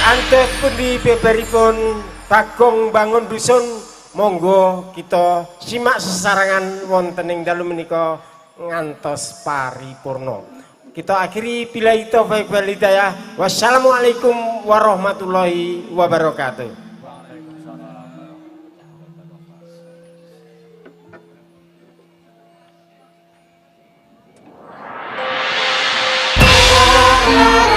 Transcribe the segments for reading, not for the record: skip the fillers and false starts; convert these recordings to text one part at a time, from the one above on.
Antos pundi beberipun Bagong Bangun Dusun, monggo kita simak sesarangan wonten ing dalu menika ngantos paripurna. Kita akhiri, billahi taufik wal hidayah. Wassalamualaikum warahmatullahi wabarakatuh. Bumi.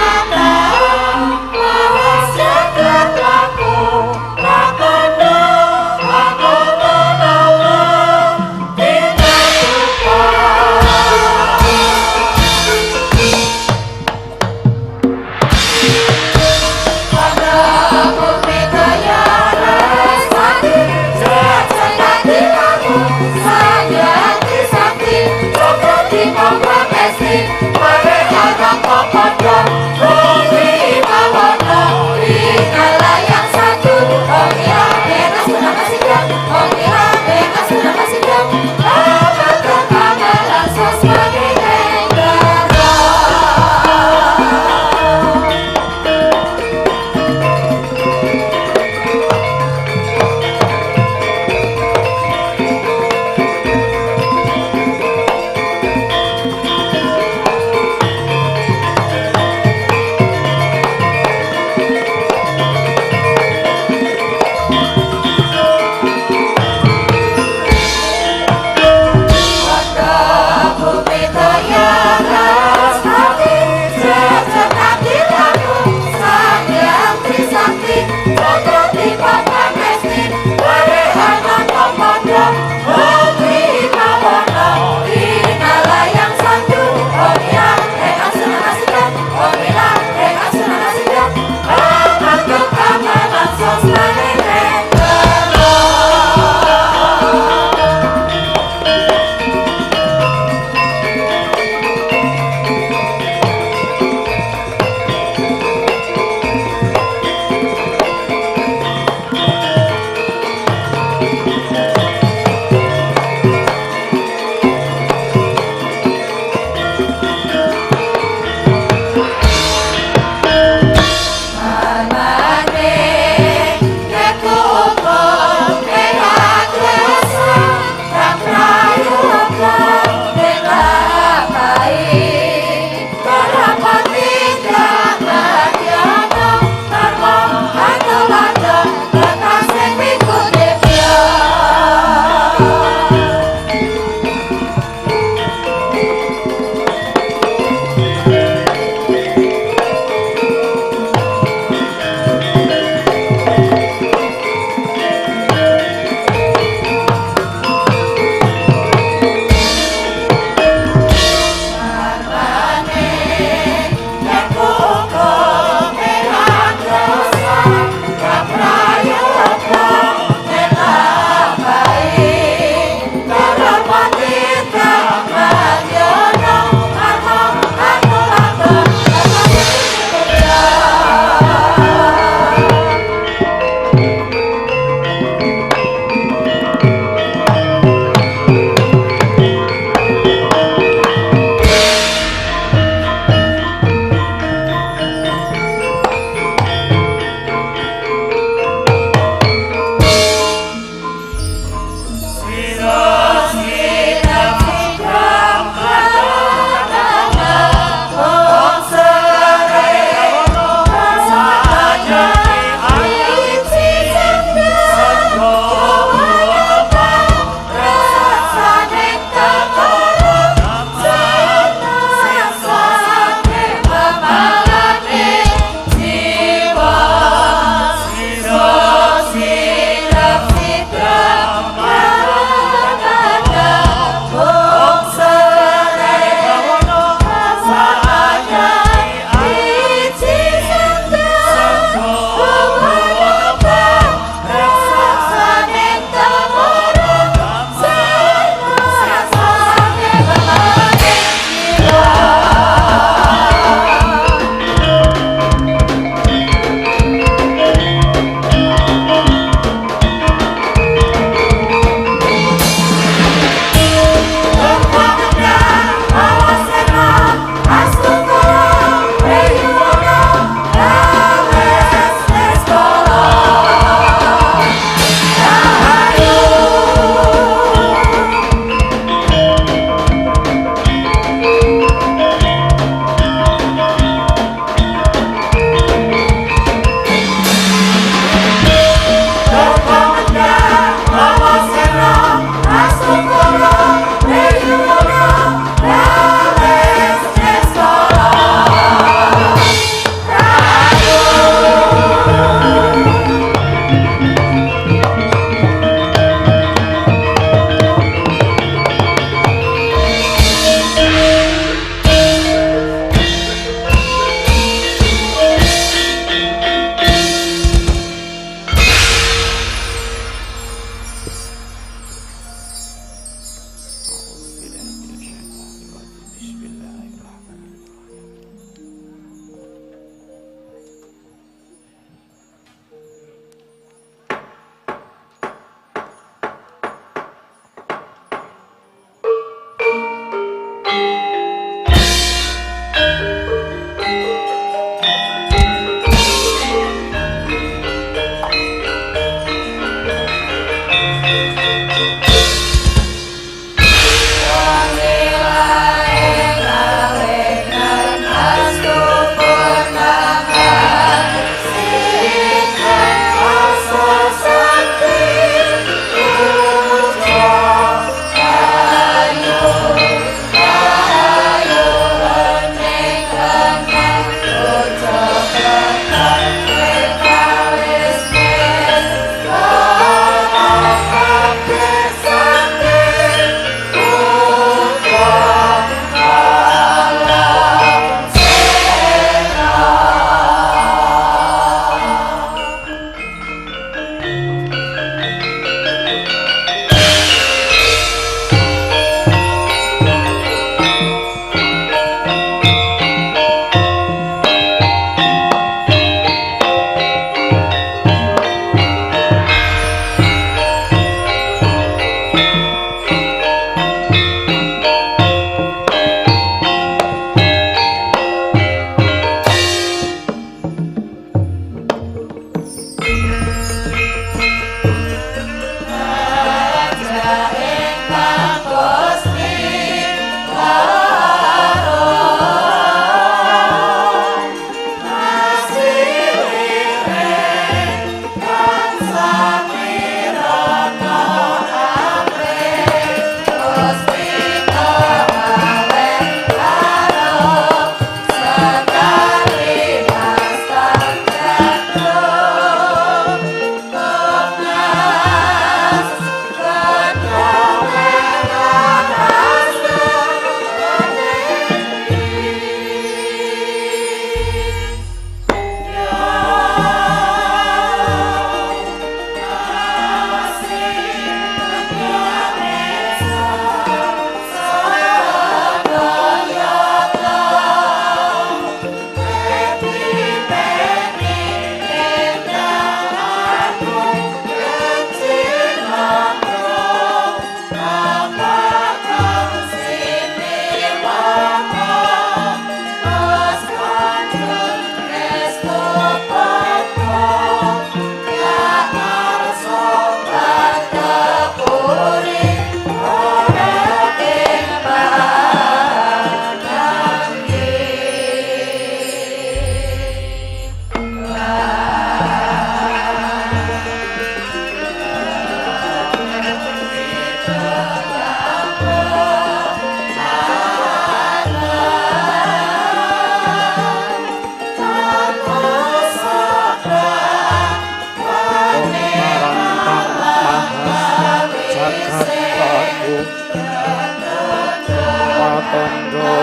Patandha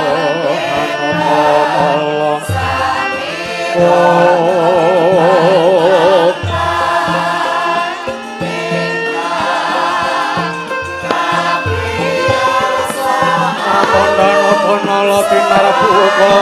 hanamala Patandha tinarabuka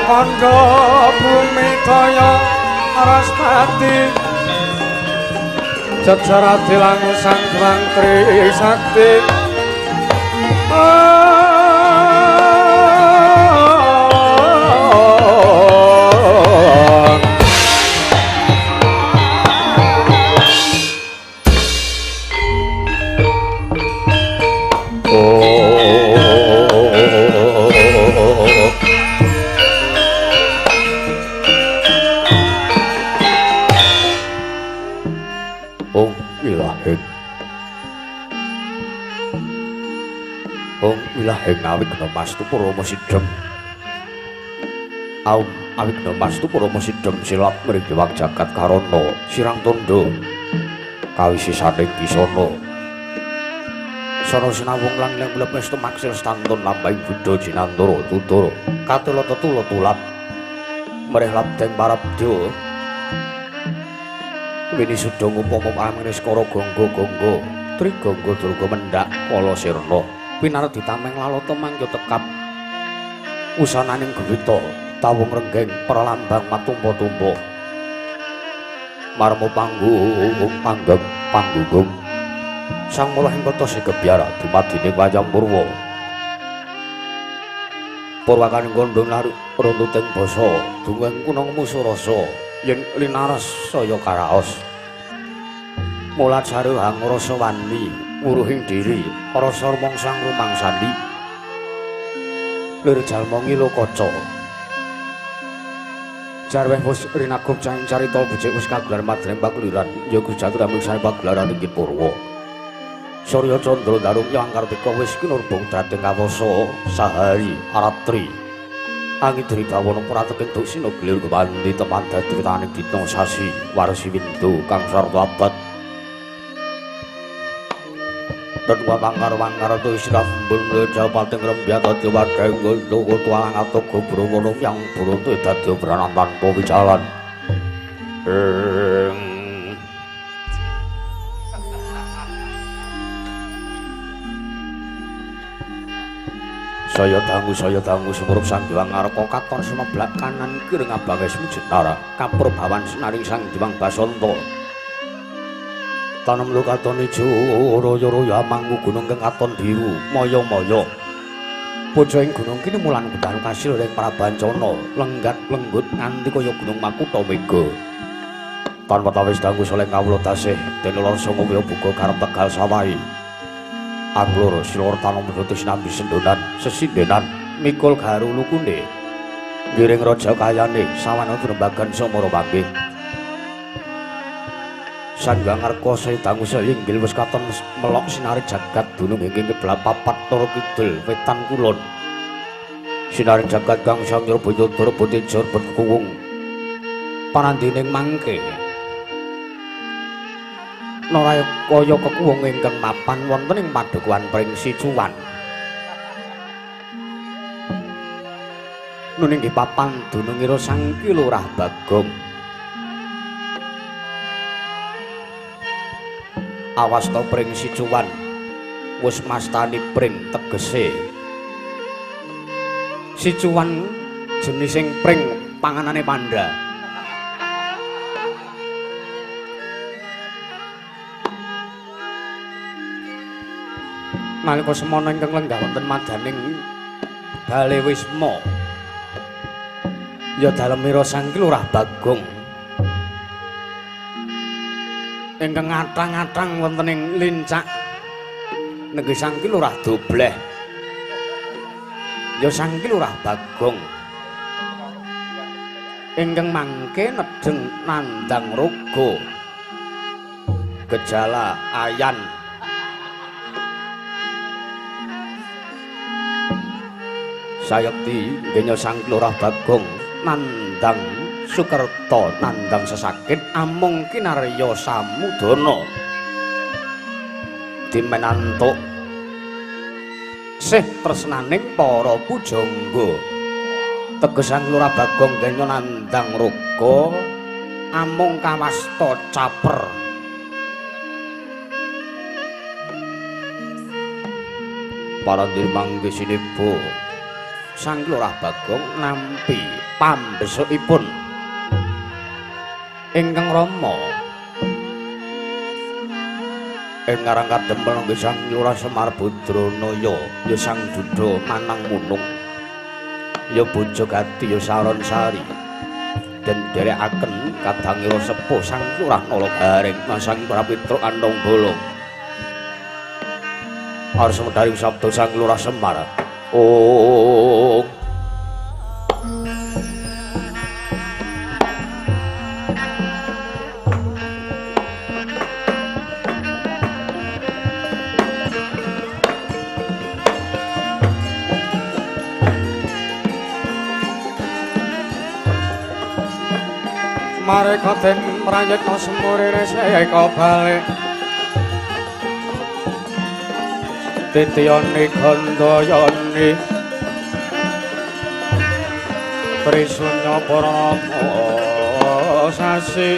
Kandha bumi daya Araspati Jogja Langu Sang Hyang Trisakti. Awigna mastu parama sidhem. Aum awigna mastu parama sidhem silap mrigewang jagat karana sirang tandha kawisisaning kisana. Sana sinawung lan lem mestu maksil stantun lambahing buddha jinantara tutara katela tetula tulap mrih labdeng parabdya wini suda ngupama pamene skara gangga-gangga trigangga durga mendhak kala sirna pinar ditameng lalata mangya tekap usananing gewita tawung renggeng pralambang matumpa-tumpa marma panggung panggeng panggunggung sang mulah ing kota Sigebyara dumadining wayang purwa purwakaning kandha narik runtuting basa dungeng kunang musuh rasa yen linares saya karaos mula jare hangrasa wani nguruhing diri rasa rumangsang rumangsani lir jalma ngilo kaca jarweh wis rinagup cahing carita becik wis kagelar madreng pakuliran ya Gusti Jaturaming pagelaran inggih purwa Surya Candra Darung Yang Kartika wis kinurbung dhateng kawasa sahari aratri angidri bawana prateking duksina glir kewandi teman dadi witaning dina sasi warsi windu kang sarta abad dan wangkar wangkar tu isrambun japating rembyat dadi wadheng luku tuang atau gobromono yang buruntu dadi obranan tanpa wicalan. Saya dangu sumurup Sang Hyang Ngarka katon sumeblak kanan kiri ngabange sumjenara kapurbawan sinaring Sang Hyang Basanta. Tanem lukaton ijo royo-royo amangku gunung kang katon biru maya-maya. Puja ing gunung kini mulan gedang kasil ing Prabancana lenggat lenggut nganti kaya gunung Makutha Mega. Tanpa tawis dangu soleng kawula tasih dene lor sanga buka karep Tegal sawahi. Anglur silor tanom medhot sinambi sendonan sesindenan mikul garu lukune ngiring raja kayane sawana grembagan samara panggih. Sang Hyang Ngarka saya dangu saya inggil wis katon melok sinari jagat dunung ing kiblat papat loro kidul wetan kulon. Sinari jagat kang sang Nyarbaya Tejo berkuwung panandining mangke. Naraya kaya kekuwung ingkang mapan wonten ing padukuhan Pring Sicuwan. Nun inggih papan dunungira Sang Ki Lurah Bagong. Awasta Pring Sicuwan wis mastani pring tegese Sicuwan jenising pring panganane panda. Nalika semana ingkang lenggah wonten madaning Bale Wisma ya dalemira Sang Lurah Bagong ingkang ngathang-athang wonten ing lincak nenggih Sang Lurah Dobleh ya Sang Lurah Bagong ingkang mangke nedheng nandhang raga gejala ayan. Sayekti genya Sang Lurah Bagong nandhang sukerta nandhang sesakit amung kinarya samudana dimenantuk sih tresnaning para pujangga. Teges Sang Lurah Bagong genya nandhang raga amung kawasta caper. Parandir mangke sineba Sang Lurah Bagong nampi pambesukipun ingkang rama ing ngarang kadempel nggih Sang Lurah Semar Badranaya ya Sang Duda Manang Munung ya Bojo Gati ya Saron Sari den dherekaken kadangira sepuh Sang Lurah Nala Gareng Sang Prapetruk Andong Bolong harus medharing sabda Sang Lurah Semar. Oh, mareka den prayitna semurine seka balik titiyane gandayane trisunya parama sasi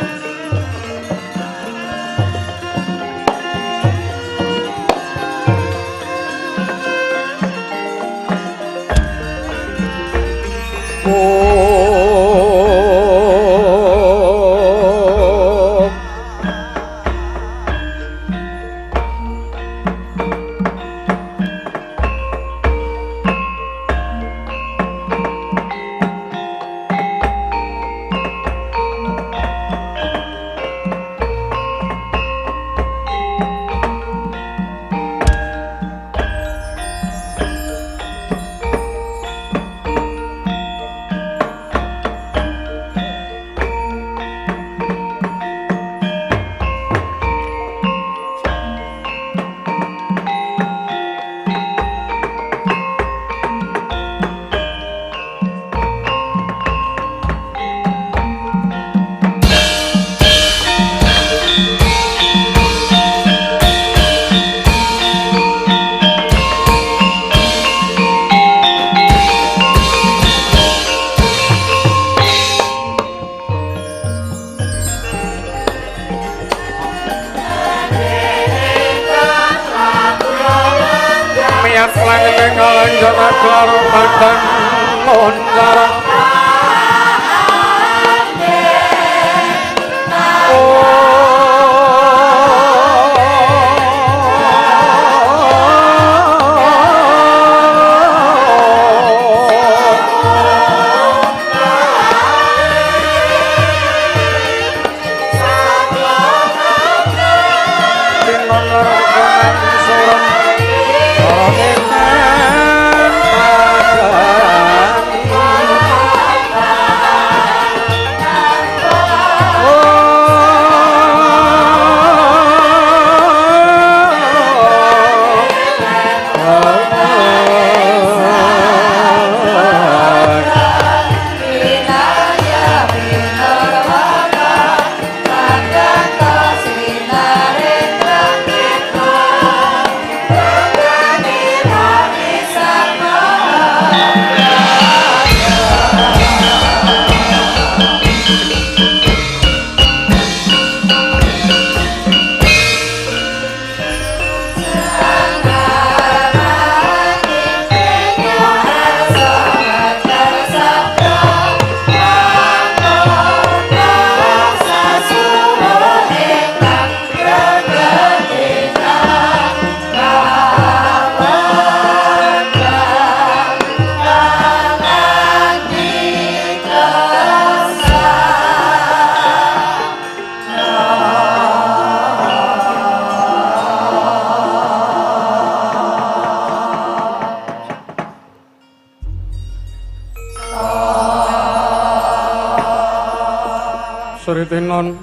Sritinon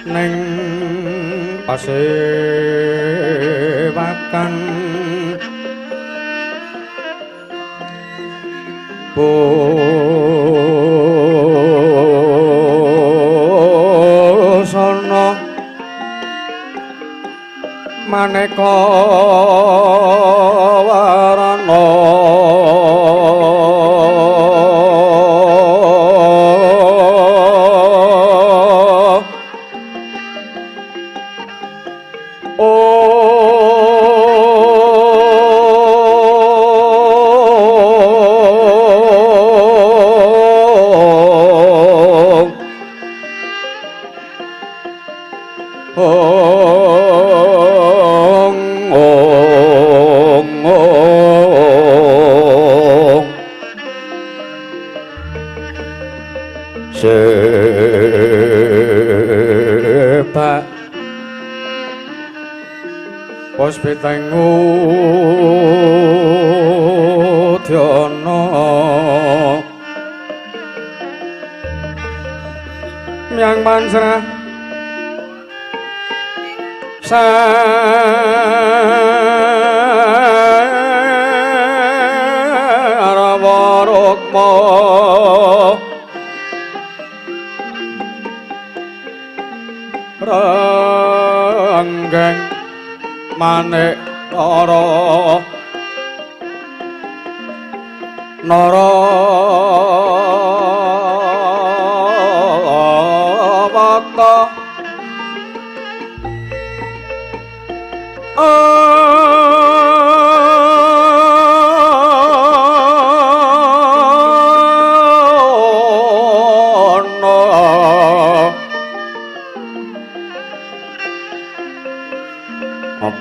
ning pasewakan busana maneka warana Sebak Puspiteng udyana Myang manjrah Sarawa rukma Renggeng manik nara nara wata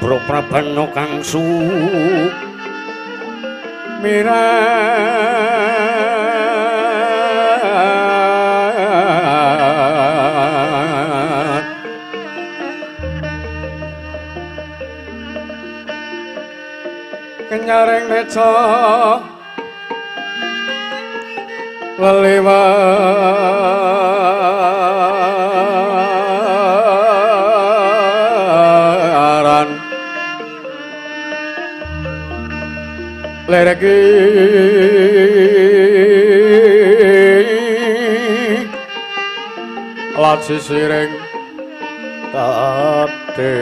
Prabana kangsu mirat kenyaring neca leliwat lereki laci siring tati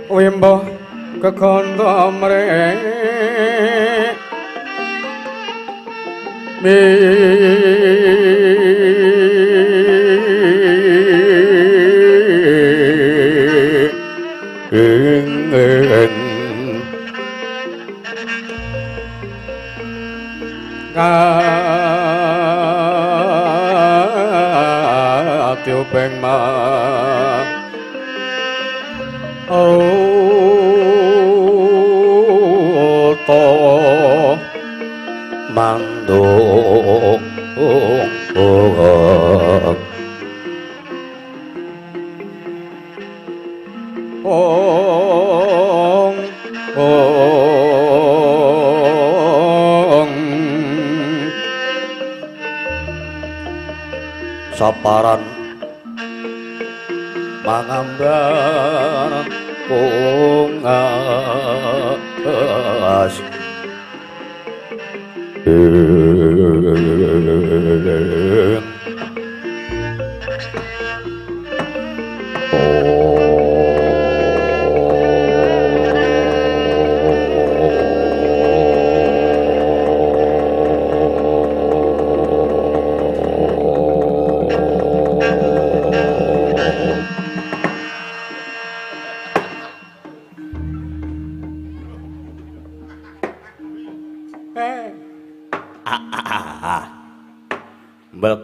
wimbo kekondo mrek Beng ma to manduk ong ong saparan mangambar kungas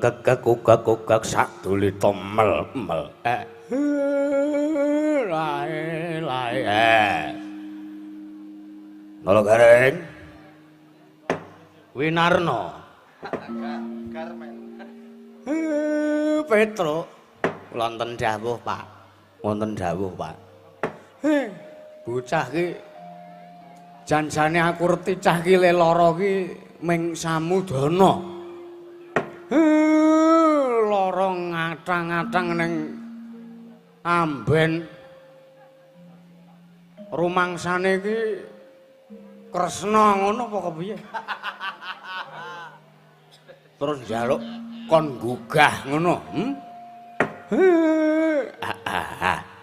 Kekek saduli tomel mel lae lae Nolo Gareng Winarno Petro wonten dawuh Pak, wonten dawuh Pak. Bocah ki janjane aku reti cah ki le lara ki ming samudana. Lara ngatang-ngatang ning amben. Rumangsane ki Kresna ngono apa kepiye? Terus njaluk kon gugah ngono,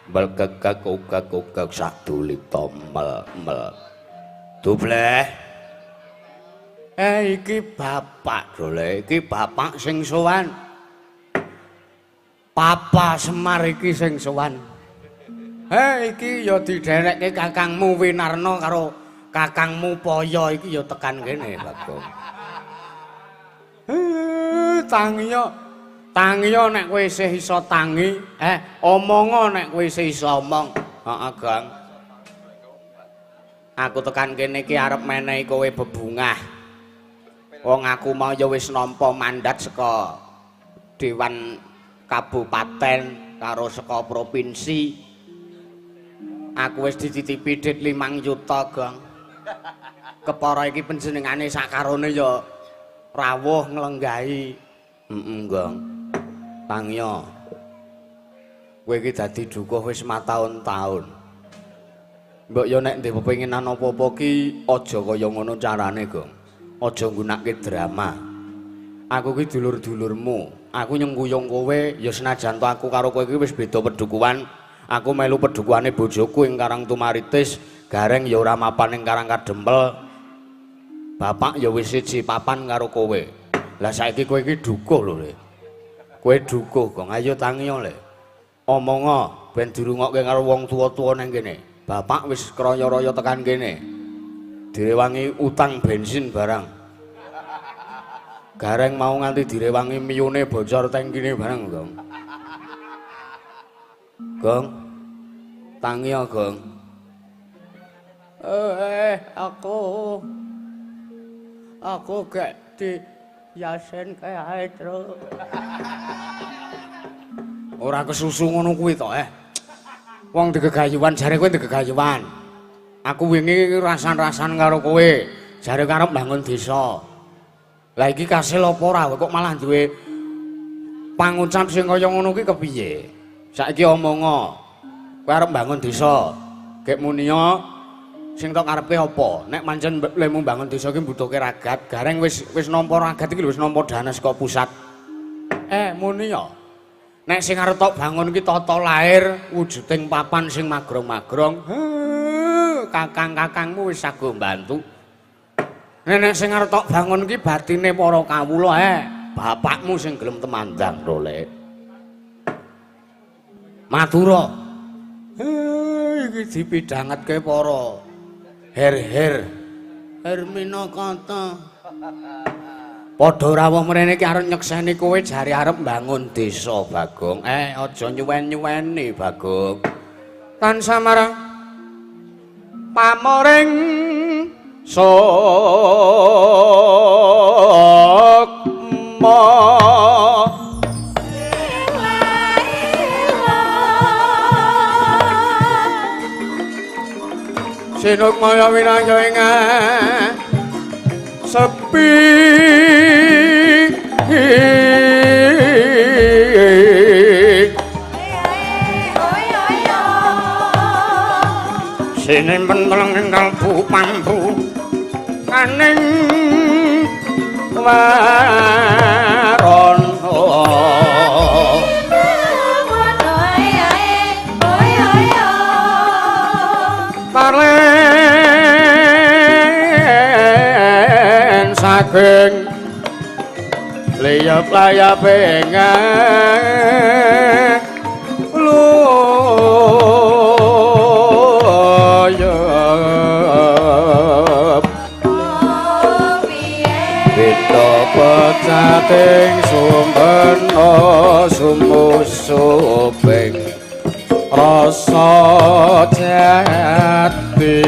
Melkekek ukek ukek sadulita mel mel. Dubleh. Iki bapak dole, iki bapak sing sowan. Papa Semar iki sing sowan. Iki ya diderekke kakangmu Winarna karo kakangmu Paya iki ya tekan kene, Bagong. Tangiya. Tangiya nek kowe isih iso tangi, omonga nek kowe isih iso omong. Heeh, Gong. Aku tekan kene iki arep menehi kowe bebungah. Wong aku mau ya wis nampa mandat saka Dewan Kabupaten karo saka provinsi. Aku wis dititipi dit 5 yuta, Gong. Kepara iki panjenengane sakarone ya rawuh nglenggahi. Heeh, Gong. Tangiya. Kowe iki dadi dukuh wis mataun-taun. Mbok ya nek ndek pepenginan apa-apa ki aja kaya ngono carane, Gong. Aja nggunakake drama. Aku ki dulur-dulurmu. Aku nyengkuyung kowe ya senajan to aku karo kowe iki wis beda pedukuhan. Aku melu pedukuhane bojoku ing Karang Tumaritis, Gareng ya ora mapan ing Karang Kadempel. Bapak ya wis siji papan karo kowe. Lah saiki kowe iki dukuh lho, Le. Kowe dukuh, Gong. Ayo tangiya, Le. Omonga ben dirungokke karo wong tuwa-tuwa nang kene. Bapak wis kraya-raya tekan kene. Direwangi utang bensin barang. Gareng mau nganti direwangi miyune bocor tangkine barang, Gong. Gong. Tangiya, Gong. Aku gak di Yasin kae tru. Ora kesusu ngono kuwi to, Wong digegayuan jare kowe digegayuan. Aku wingi rasan-rasan karo kowe, jare karep mbangun desa. Lah iki kasil apa ora kok malah duwe pangucap sing kaya ngono kuwi kepiye? Saiki omonga. Kowe arep mbangun desa. Gek muniya sing tok karepe apa? Nek pancen lemu mbangun desa iki mbutuhke ragat, Gareng wis nampa ragat iki lho wis nampa dana saka pusat. Muniya. Nek sing arep tok bangun iki tata lair wujuding papan sing magrong-magrong. Kakang-kakangmu wis sago mbantu. Nek sing arep tok bangun iki batine para kawula, bapakmu sing gelem temandang lho, Le. Matura. Iki dipidhangetke para her-her. Hermina kata. Padha rawuh mrene iki arep nyekseni kowe jare arep mbangun desa, Bagong. Aja nyuwen-nyuweni, Bagong. Tansah marang pamoring sukma. Sinukmaya winaya ing sepi. Sinimpen teleng ing kalbu pambu kaning warana. Parlen saking liyap layap ing luyep beda pecating sumbena sumusuping rasa jati.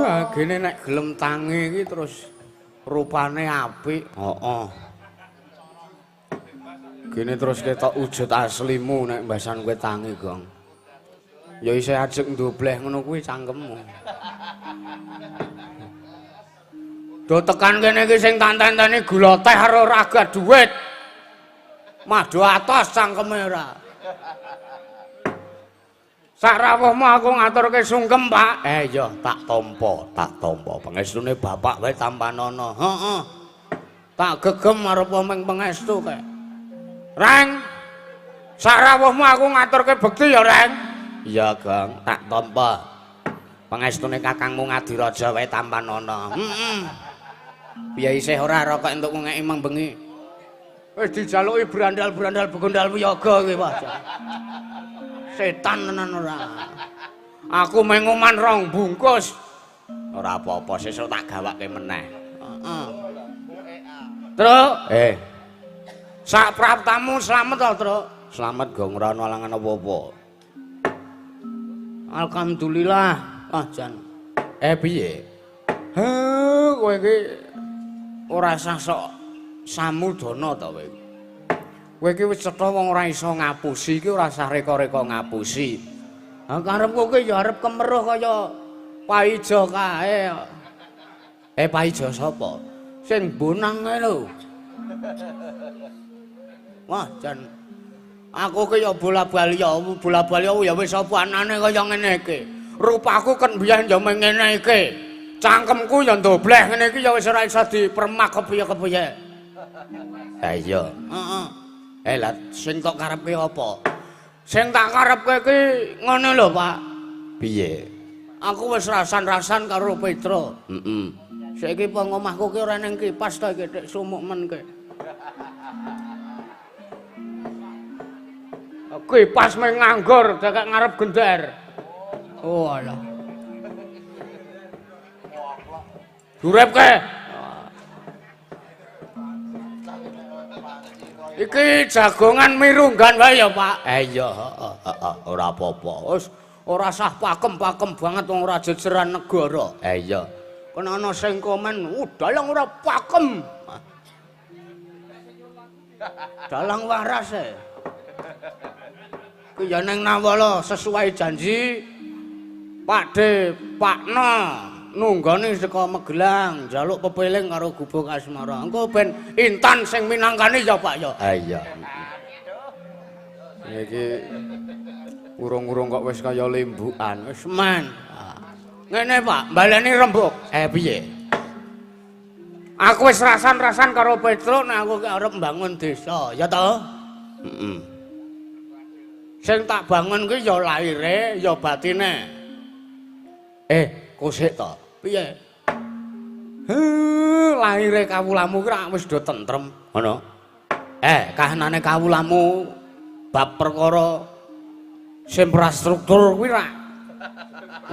Agene nek nek gelem tangi iki terus rupane apik. Heeh. Gini terus ketok wujud aslimu nek mbasan kowe tangi, Gong. Ya isih ajeg ndobleh ngono kuwi cangkemmu. Do tekan kene iki sing tantenteni gula teh karo raga duit. Mado atos cangkeme ora. Sak rawuhmu aku ngaturke sungkem, Pak. Iya, tak tampa, tak tampa. Pangestune bapak wae tampanana. Heeh. Tak gegem arep ming pangestu kae. Reng. Sak rawuhmu aku ngaturke bekti ya, Reng. Iya, Gong, tak tampa. Pangestune kakangmu Ngadiraja wae tampanana. Heeh. Piye isih ora rokok entuk ngeki mang bengi. Wis dijaluki brandal-brandal begondal wiyaga iki, Pak. Setan tenan ora. Aku menguman rong bungkus. Ora apa-apa, sesuk tak gawake meneh. Heeh. Truk, Eh, sak praptamu slamet to, Truk? Slamet, Gong, ora ana alangan apa-apa. Alhamdulillah. Ah, jan. Piye? Heh, kowe iki ora sah sok samudana to kowe. Kowe iki wis cetha wong ora iso ngapusi iki ora sah reka-reka ngapusi. Ha karepku ki ya arep kemeruh kaya Paijo kae. Paijo sapa? Sing bonang kae lho. Wah, jan aku ki ya bola-bali ya, bola-bali ya wis apa anane kaya ngene iki. Rupaku kan biyen ya meng ngene iki. Cangkemku ya ndobleh ngene iki ya wis ora iso dipermak kepiye-kepiye. Ha iya. Heeh. Lah sing tok karepke apa? Sing tak karepke iki ngono lho, Pak. Piye? Aku wis rasan-rasan karo Petro. Heeh. Saiki pong omahku ki ora ning kipas to iki, tek sumuk men ki. Kipas meng nganggur dekek ngarep gender. Oh alah. Durepke. Iki jagongan mirunggan wae ya, Pak. Iya, heeh, heeh, ora apa-apa. Wis ora sah pakem-pakem banget wong ora jejeran negara. Iya. Kena ana sing komen, "Oh, dalang ora pakem." Dalang waras e. Ki ya ning Nawala sesuai janji Pakde Pakno nunggone saka Magelang njaluk pepeling karo Gubuk Asmara. Engko ben Intan sing minangkani ya, Pak ya. Iya. Iki urung-urung kok wis kaya limbukan. Wis men. Ngene, Pak, baleni rembug. Piye? Aku wis rasan-rasan karo Petro nek aku ki arep mbangun desa, ya to? Heeh. Sing tak bangun ki ya laire, ya batine. Kosek to. Piye? Heh, laire kawulamu ki rak wis do tentrem, ngono. Kahanane kawulamu bab perkara infrastruktur kuwi rak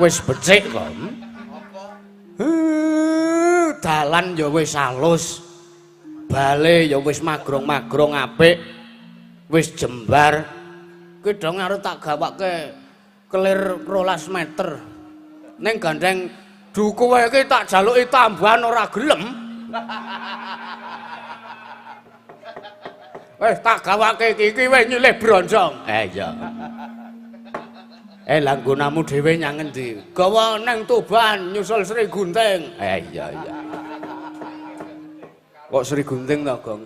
wis becik kok. Heh, dalan ya wis alus. Bale ya wis magrong-magrong apik. Wis jembar. Ki dong arep tak gawake kelir 12 meter. Ning gandeng duku wae iki tak jaluki tambahan ora gelem. Wis tak gawake iki iki wis nyilih bronjong. Iya. Lah nggonamu dhewe nyang ngendi? Gawa nang Tuban nyusul Sri Gunting. Iya iya. Kok Sri Gunting to, Gong?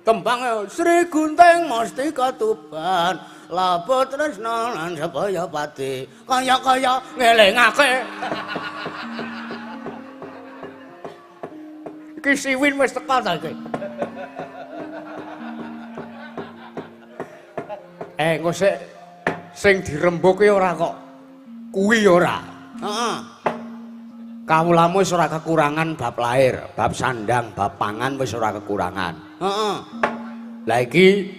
Tembang Sri Gunting Mustika Tuban, lapo tresna lan sebaya pati, kaya-kaya ngelingake. Iki siwin wis teka ta iki. Engko sik sing dirembuk ki ora kok kuwi ora. Heeh. Kawulamu wis ora kekurangan bab lahir, bab sandang, bab pangan wis ora kekurangan. Heeh. Lah iki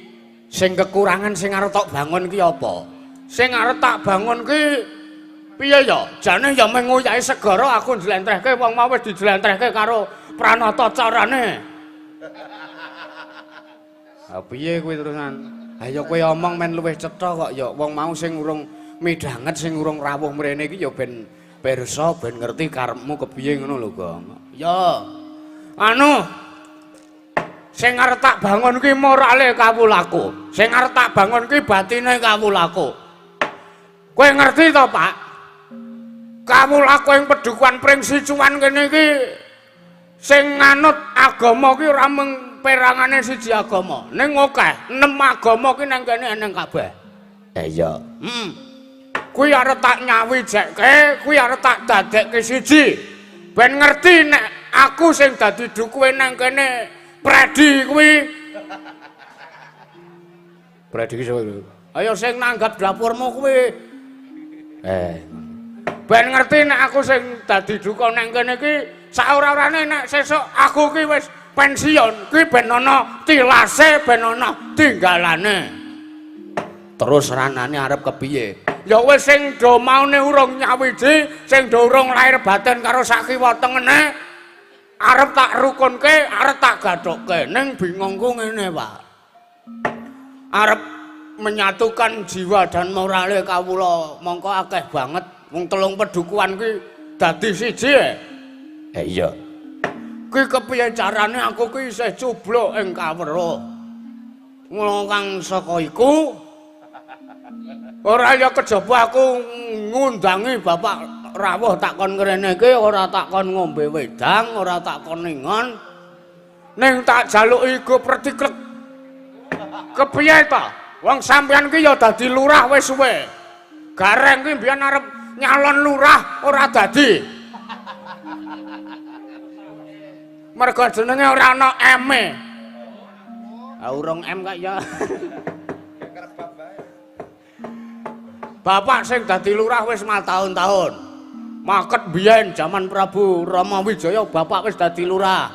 sing kekurangan sing arep tok bangun ki apa? Sing arep tak bangun ki piye ya? Jane ya mung nguyai segara aku njlentrehke wong mau wis dijlentrehke karo Pranata carane. Ha piye kuwi terusan? Ha ya kowe omong men luwih cetha kok ya wong mau sing urung midhanget sing urung rawuh mrene iki ya ben Pirsa ben ngerti karepmu kepiye ngono lho, Gong. Ya. Anu sing arep tak bangun ki morale kawulaku. Sing arep tak bangun ki batine kawulaku. Kowe ngerti to, Pak? Kawulaku ing pedukuhan Pringsicuan kene iki sing nganut agama ki ora mung perangane siji agama, ning akeh 6 agama ki nang kene eneng kabeh. Iya. Kuwi arep tak nyawijekke, kuwi arep tak dadekke siji. Ben ngerti nek aku sing dadi dukuhe nang kene Predi kuwi. Predi ki sapa? Ayo sing nanggap dapurmu kuwi. Ben ngerti nek aku sing dadi duka nang kene iki saora-orane nek sesuk aku ki wis pensiun, kuwi ben ana tilase, ben ana tinggalane. Terus ranane arep kepiye? Ya wis sing do maune urung nyawiji, sing do urung lahir batin karo sakiwa tengene arep tak rukunke, arep tak gathukke. Ning bingungku ngene, Pak. Arep menyatukan jiwa dan morale kawula mongko akeh banget wong telung pedukuhan kuwi dadi siji. Iya. Kuwi kepiye carane aku kuwi isih cubluk ing kaweruh. Mula kang saka iku ora ya kejaba aku ngundangi bapak rawuh tak kon ngrene iki ora tak kon ngombe wedang, ora tak kon ningon. Ning tak jaluki go pretiklek. Kepiye ta? Wong sampeyan ki ya dadi lurah wis suwe. Gareng ki mbiyen arep nyalon lurah ora dadi. Mergo jenenge ora ana M-e. Ah urung M kak ya. Bapak sing dadi lurah wis mataun-taun. Maket biyen jaman Prabu Rama Wijaya bapak wis dadi lurah.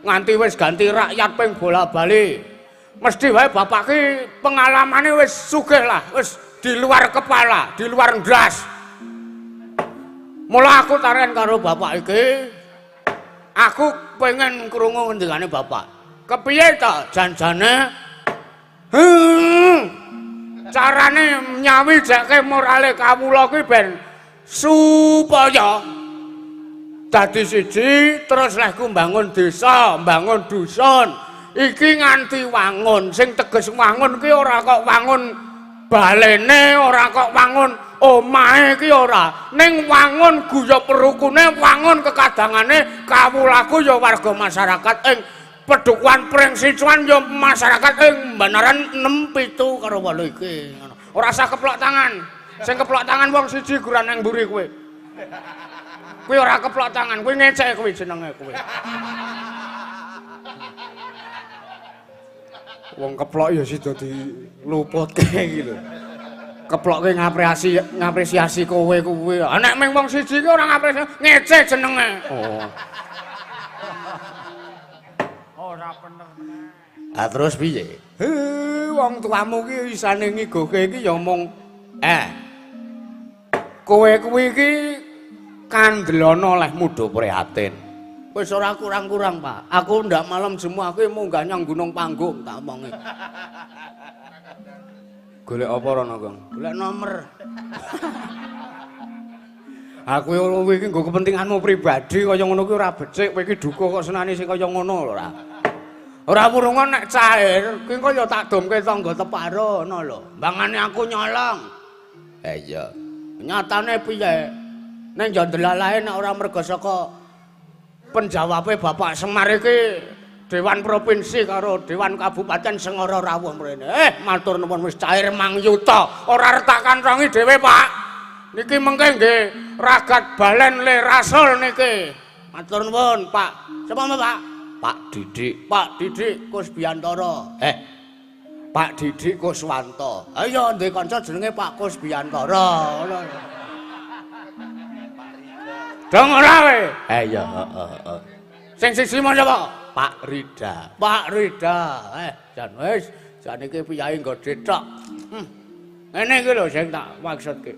Nganti wis ganti rakyat ping bola-bali. Mesti wae bapak ki pengalamane wis sugih lah, wis di luar kepala, di luar ndas. Mula aku taren karo bapak iki, aku pengen krungu ngendikane bapak. Kepiye ta janjane? Carane nyawijake morale kawula ki ben supaya dadi siji terus lehku mbangun desa, mbangun dusun. Iki nganti wangun, sing teges wangun ki ora kok wangun balene, ora kok wangun omahe ki ora. Ning wangun guyub rukune, wangun kekadangane kawulaku ya warga masyarakat ing pedukuhan Pringsicuan ya masyarakat ing Banaran 6 7 karo 8 iki. Ora usah keplok tangan. Sing keplok tangan wong siji guran nang mburi kowe. Kuwi ora keplok tangan, kuwi ngecek kuwi jenenge kuwi. Wong keplok ya sida diluputke iki lho. Keplokke ngapresiasi kowe kuwi. Ah nek mung wong siji ki ora ngapresiasi, ngece jenenge. Oh. Ora bener. Ah terus piye? He, wong tuamu ki isane ngigoke iki ya mung kowe kuwi iki kandelana oleh muda prihatin. Wis ora kurang-kurang, Pak. Aku ndak malam jemu aku munggah nyang gunung panggung tak omongi. Golek apa rono, Kang? Golek nomor. Aku kowe iki nggo kepentinganmu pribadi kaya ngono kuwi ora becik, kowe iki duka kok senani sing kaya ngono lho ora. Ora wurungan nek cair, kuwi engko ya tak domke tangga teparo ngono lho. Mbangane aku nyolong. Iya. Nyatane piye? Ning ya ndelalae nek ora mergo saka penjawabe Bapak Semar iki Dewan Provinsi karo Dewan Kabupaten Sengara rawuh mrene. Matur nuwun wis cair 1 yuta. Ora retak kantongi dhewe, Pak. Niki mengke nggih ragat balen le rasul niki. Matur nuwun, Pak. Sapa, Pak? Pak Didik. Pak Didik Kusbiantara. Pak Didik Kuswanto. Ayo ndek kanca jenenge Pak Kusbiantara. Ngono. Dong ora kowe? Iya, heeh. Sing siji mau sapa? Pak Rida. Pak Rida. Jan wis, jan iki piyayi nggo tok. Ngene iki lho sing tak maksudke.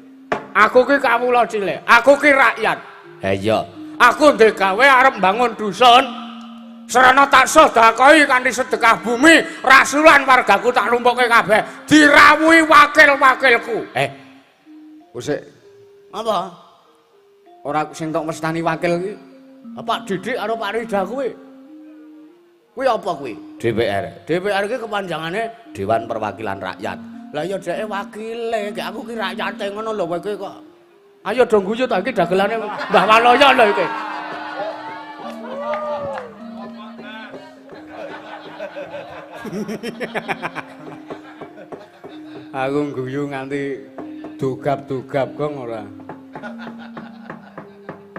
Aku ki kawula cilik, aku ki rakyat. Iya. Aku ndek gawe arep mbangun dusun. Sarana tak sedekahi kanthi sedekah bumi, rasulan wargaku tak lumpukke kabeh, dirawuhi wakil-wakilku. Wis apa? Ora sing tok mestani wakil iki. Pak Didik karo Pak Rida kuwi. Kuwi apa kuwi? DPR. DPR iki kepanjangane Dewan Perwakilan Rakyat. Lah ya dheke wakile, gek aku ki rakyate ngono lho kowe iki kok. Ayo do guyu ta iki dagelane Mbah Waloyo lho iki. Aku guyu nganti dogap-dogap gong ora.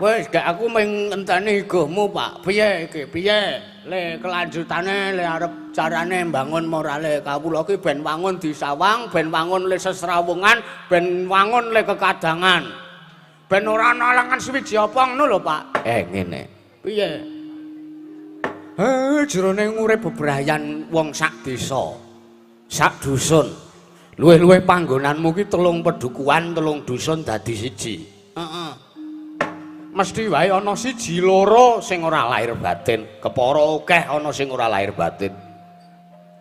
Wis gek aku mung ngenteni igohmu, Pak. Piye iki? Piye? Le kelanjutane le arep carane mbangun morale kawula ki ben wangun disawang, ben wangun le sesrawungan, ben wangun le kekadangan. Ben ora ana alangan suwiji apa ngono lho, Pak. Ngene. Piye? Jerone ngurip bebrayan wong sak desa, sak dusun. Luwih-luwih panggonanmu ki 3 pedukuhan, 3 dusun dadi siji. Heeh. Mesti wae ana siji loro sing ora lahir batin, kepara akeh ana sing ora lahir batin.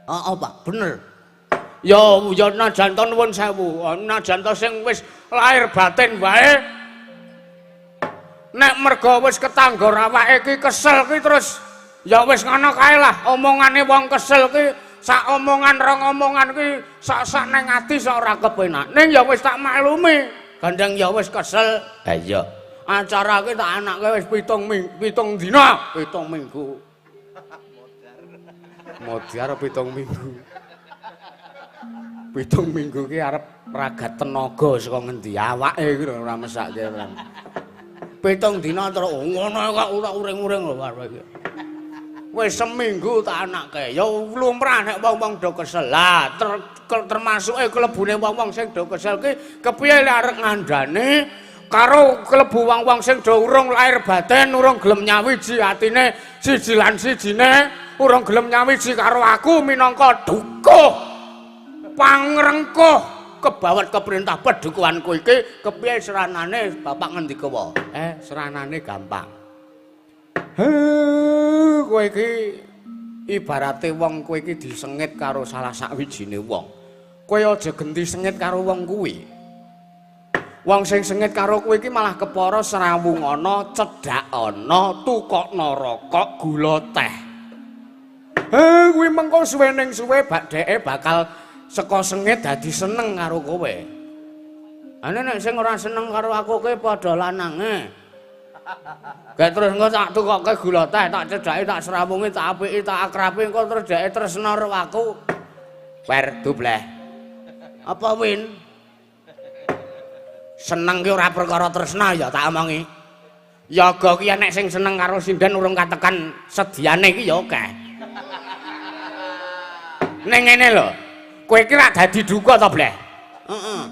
Heeh, Pak, bener. Ya ya najan to nuwun sewu, najan to sing wis lahir batin wae nek merga wis ketangga awake iki kesel ki terus ya wis ngono kae lah, omongane wong kesel ki sak omongan rong omongan ki sak-sak nang ati sak ora kepenak. Ning ya wis tak maklumi, gandeng ya wis kesel. Ha iya. Acara ki tak anake wis 7 dina, 7 minggu. Modar 7 minggu. 7 minggu ki arep ragat tenaga saka ngendi awake iki lho ora mesake ora. 7 dina terus ngono kok ora uring-uring lho arep iki. Wis seminggu tak anake. Ya lumrah nek wong-wong do kesel. Lah termasuke klebune wong-wong sing do kesel ki kepiye lek arep ngandani karo klebu wong-wong sing do urung lahir batin, urung gelem nyawiji atine siji lan sijine, urung gelem nyawiji karo aku minangka dukuh pangrengkuh kebawat keperintah pedukuhanku iki kepiye seranane bapak ngendika wae? Seranane gampang. Kowe iki ibarate wong kowe iki disengit karo salah sakwijine wong. Kowe aja genti sengit karo wong kuwi. Wong sing sengit karo kowe iki malah kepara srawung ana, cedhak ana, tukokno rokok, gula teh. Kuwi mengko suwe ning suwe bak dheke bakal saka sengit dadi seneng karo kowe. Ane nek sing ora seneng karo aku kowe padha lanange. Gek terus engko tak tukokke gula teh, tak cedhaki, tak srawungi, tak apiki, tak akrabi, engko terus dheke tresna karo aku. Per dubleh. Apa win? Seneng ki ora perkara tresna ya tak omongi. Yoga ki nek sing seneng karo sinden urung katekan sediane ki ya akeh. Ning ngene lho. Kowe ki rak dadi duka to, Bleh? Heeh.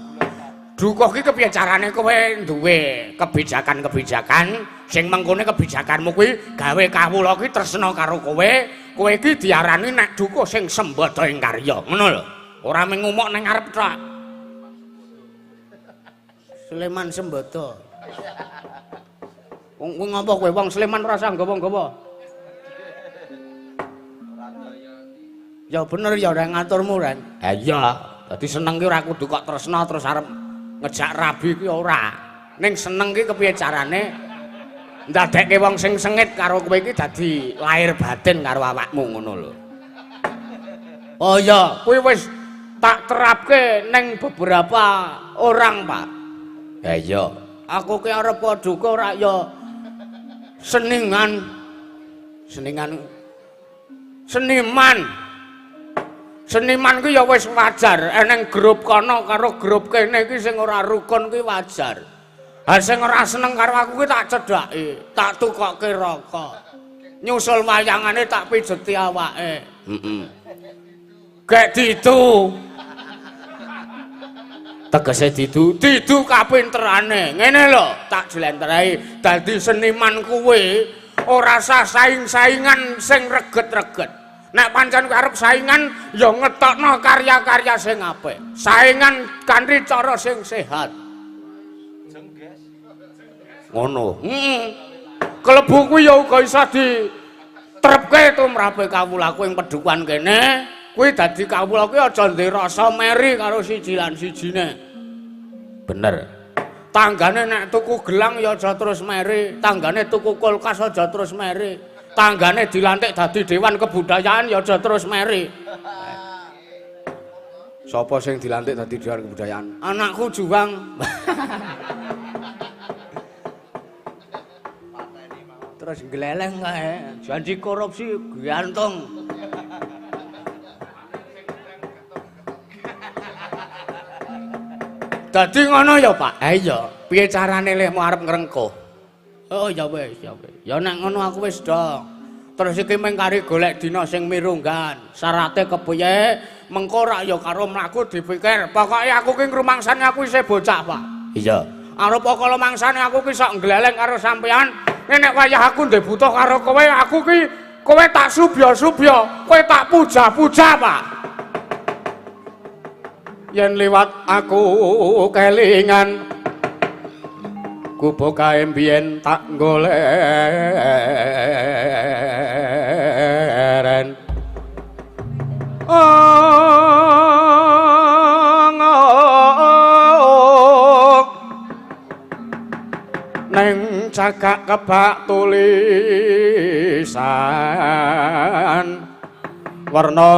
Duka ki kepiye carane kowe duwe kebijakan-kebijakan sing mengkone kebijakanmu kuwi gawe kawula ki tresna karo kowe, kowe iki diarani nek duka sing sembada ing karya, ngono lho. Ora mung ngumuk ning ngarep tok. Sleman Sembada. Wong kuwi ngopo kowe wong Sleman ora usah nggawa-nggawa. Ya bener ya ora ngaturmu, Ren. Ha iya, dadi seneng ki ora kudu kok tresna terus arep ngejak rabi ki ora. Ning seneng ki kepiye carane ndadekke wong sing sengit karo kowe iki dadi lahir batin karo awakmu ngono lho. Oh iya, kuwi wis tak terapke ning beberapa orang, Pak. Ha iya, aku ki arep duka ora ya seningan. Seningan seniman. Seniman ki ya wis wajar, eneng grup kono karo grup kene iki sing ora rukun ki wajar. Ha sing ora seneng karo aku ki tak cedhaki, tak tukokke rokok. Nyusul wayangane tak pijeti awake. Heeh. Gek ditu. Tegese didu, didu kapinterane. Ngene lho, tak jlentrehi. Dadi seniman kuwi ora sah saing-saingan sing reget-reget. Nek pancen kowe arep saingan ya ngetokno karya-karya sing apik. Saingan kanthi cara sing sehat. Ngono. Heeh. Klebu kuwi ya uga iso diterapke tumrape kawulaku ing pedukuhan kene. Kuwi dadi kawula kuwi aja ndek rasa meri karo siji lan sijine. Bener. Tanggane nek tuku gelang ya aja terus meri, tanggane tuku kulkas aja terus meri, tanggane dilantik dadi dewan kebudayaan ya aja terus meri. Sapa sing dilantik dadi dewan kebudayaan? Anakku Juwang. Terus gleleng kae, janji korupsi gantung. Dadi ngono ya, Pak. Ha iya, piye carane lehmu arep ngrengkuh? Oh ya wis, ya wis. Ya nek ngono aku wis dong. Terus iki mung kari golek dina sing mirunggan. Syarate kepiye? Mengko rak ya karo mlaku dipikir. Pokoke aku ki ngrumangsani aku isih bocah, Pak. Iya. Arep kala mangsane aku ki sok ngleleng karo sampean. Nek wayah aku ndek butuh karo kowe, aku ki kowe tak subya-subya, kowe tak puja-puja, Pak. Yen liwat aku kelingan kubo kae mbiyen tak goleren. Neng cagak kebak tulisan warna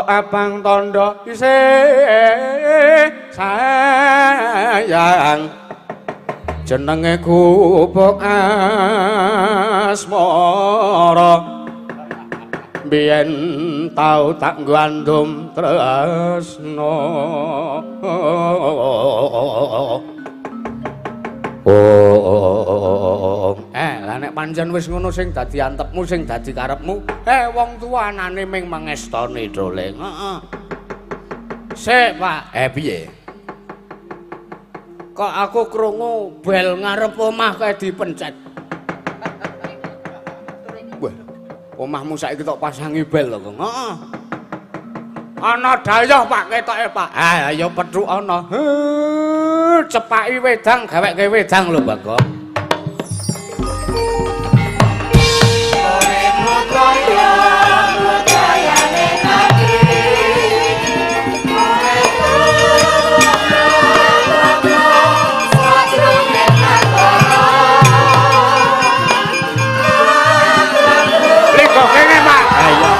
abang tondo isih sayang jenenge gubuk asmara biyen tau tak ngandum tresno. Oh, lah nek pancen wis ngono sing dadi antepmu, sing dadi karepmu, wong tuwa anane ming mangestoni dole. Heeh. Sik, Pak. Piye? Kok aku krungu bel ngarep omah kae dipencet. Wah, omahmu saiki tok pasangi bel lho, Kong. Heeh. Ana dayoh, Pak, ketoke, Pak. Ah, ya pethuk ana. Cepaki wedang, gaweke wedang lho, Bagong. Linggo kene, Pak. Ayo.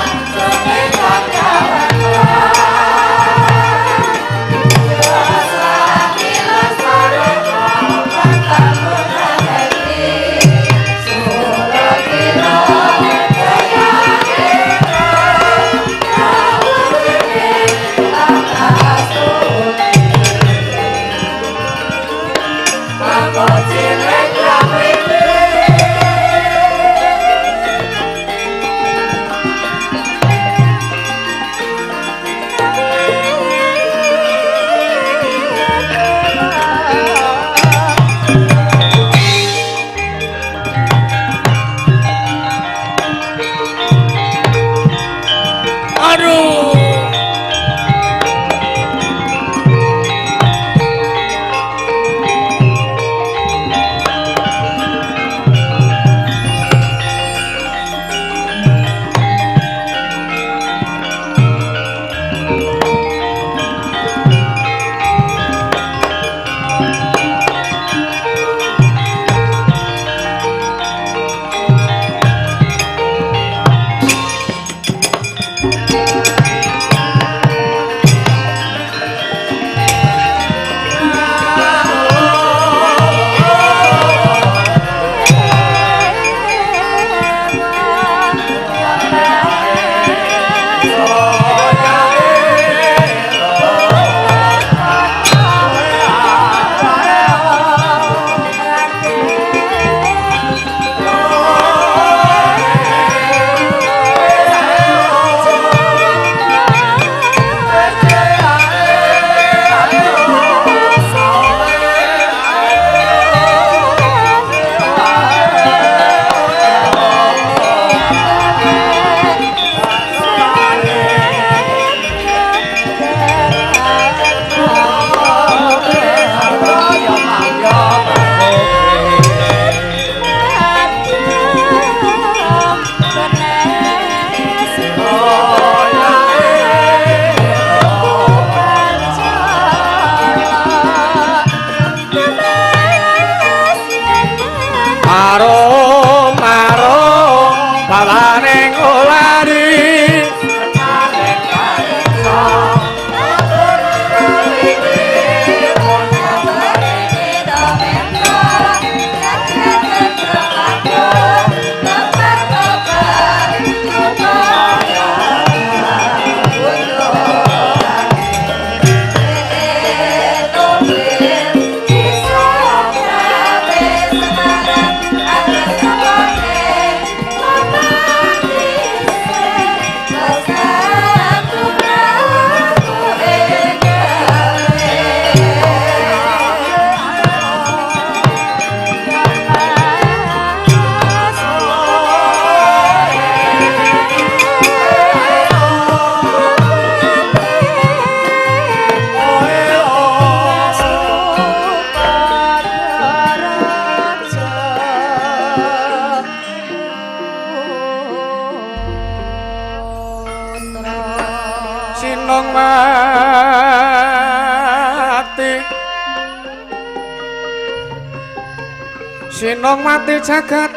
Sinongmati jagat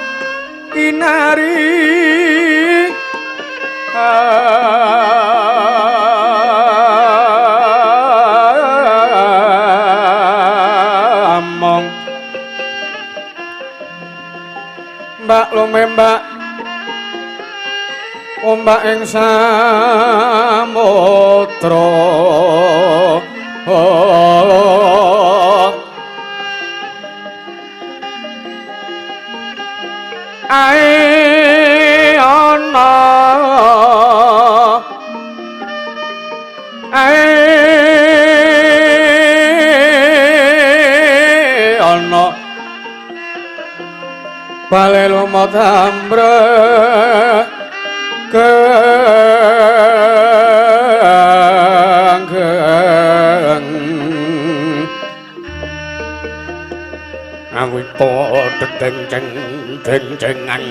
kinari among mbak lumembak ombak ing samudra. Ae ana ae ana bale lumut ambre geng awita dedeng deng-dengan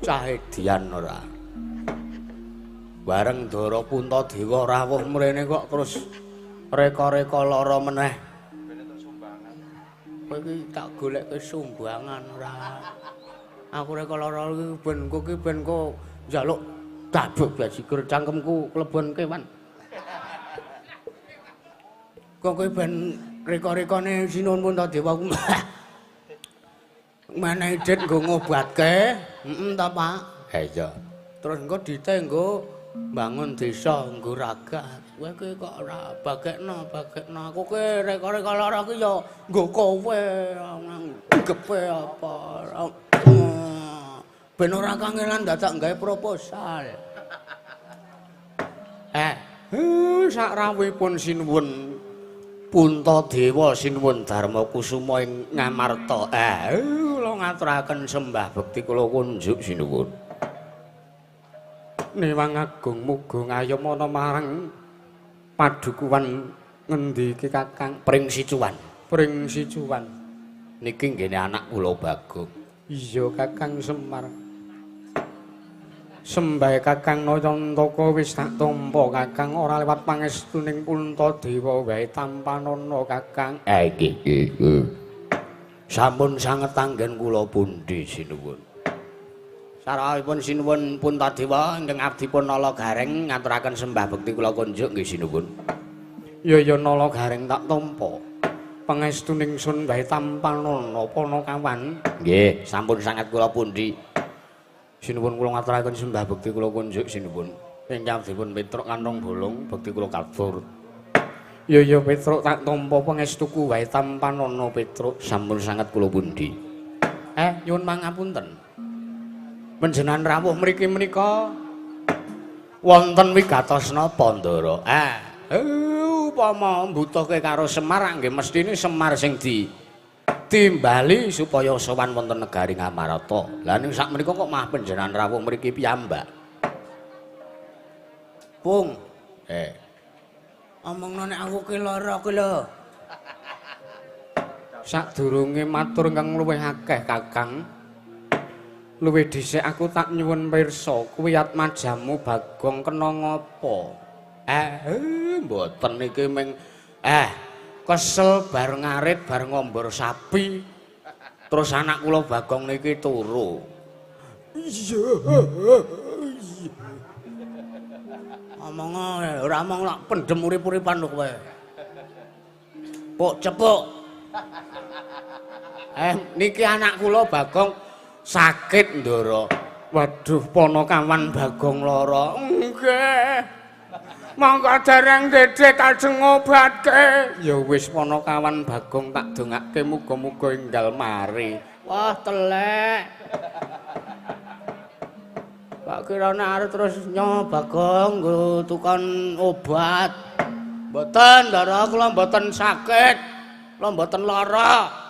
cah edian ora bareng Ndara Puntadewa rawuh mrene kok terus reka-reka lara meneh. Kowe iki tak golekke sumbangan ora. Aku reka lara iki ben kowe iki ben kok njaluk dabuk bajigur cangkemku klebon kewan. Kok kowe ben reka-rekane Sinuwun Puntadewa ku menehi dit nggo ngobatke, heeh ta Pak? Ha iya. Terus engko dite nggo mbangun desa nggo ragat. Kowe iki kok ora bagekno, bagekno. Aku ki reka-reka lara ki ya nggo kowe nggepe apa. Ben ora kangelan dadak gawe proposal. Sak rawuhipun Sinuwun Puntadewa Sinuwun Darma Kusuma ing Ngamarta. Kula ngaturaken sembah bekti kula kunjuk sinuwun. Niwang agung muga ngayomana marang padukuhan ngendi iki Kakang? Pring Sicuwan. Pring Sicuwan. Niki nggene anak kula Bagong. Iya Kakang Semar. Sembah Kakang Nayantaka wis tak tampa Kakang ora lewat pangestuning Puntadewa wae tampanana Kakang. Nggih nggih. Sampun sanget anggen kula pundi sinuwun. Sarawuhipun Sinuwun Puntadewa ingkang abdipun Nala Gareng ngaturaken sembah bekti kula kunjuk nggih sinuwun. Ya ya Nala Gareng tak tampa. Pangestuning sun wae tampanana Panakawan. Nggih, sampun sanget kula pundi. Sinuwun kula ngaturaken sembah bekti kula kunjuk sinuwun. Ingkang dipun Petruk kantong bolong bekti kula katur. Ya ya Petruk tak tampa pangestuku wae tampanana Petruk. Sampun sanget kula pundi. Nyuwun pangapunten. Panjenengan rawuh mriki menika wonten wigatos napa Ndara? Upama mbutuhke karo Semar nggih mestine Semar sing di timbali supaya sowan wonten negari Ngamarta. Lah ning sakmenika kok mah panjenengan rawuh mriki piyambak. Pung. Omongno nek aku ki lara ki lho. Sadurunge matur ingkang luwih akeh Kakang. Luwih dhisik aku tak nyuwun pirsa kuwi atmajamu Bagong kena ngapa? Mboten iki ming kesel bar ngarit bar ngombor sapi terus anak kula Bagong niki turu. Iya. Omong ora omong lak pendem urip-uripan lho kowe. Puk cepuk. Niki anak kula Bagong sakit Ndara. Waduh Panakawan Bagong lara. Nggih. Monggo dereng dedek ajeng ngobatke. Ya wis Panakawan Bagong tak dongake muga-muga enggal mari. Wah telek. Pak kirane arep terus nyo Bagong nggo tukon obat. Mboten Ndara kula mboten sakit. Kula mboten lara.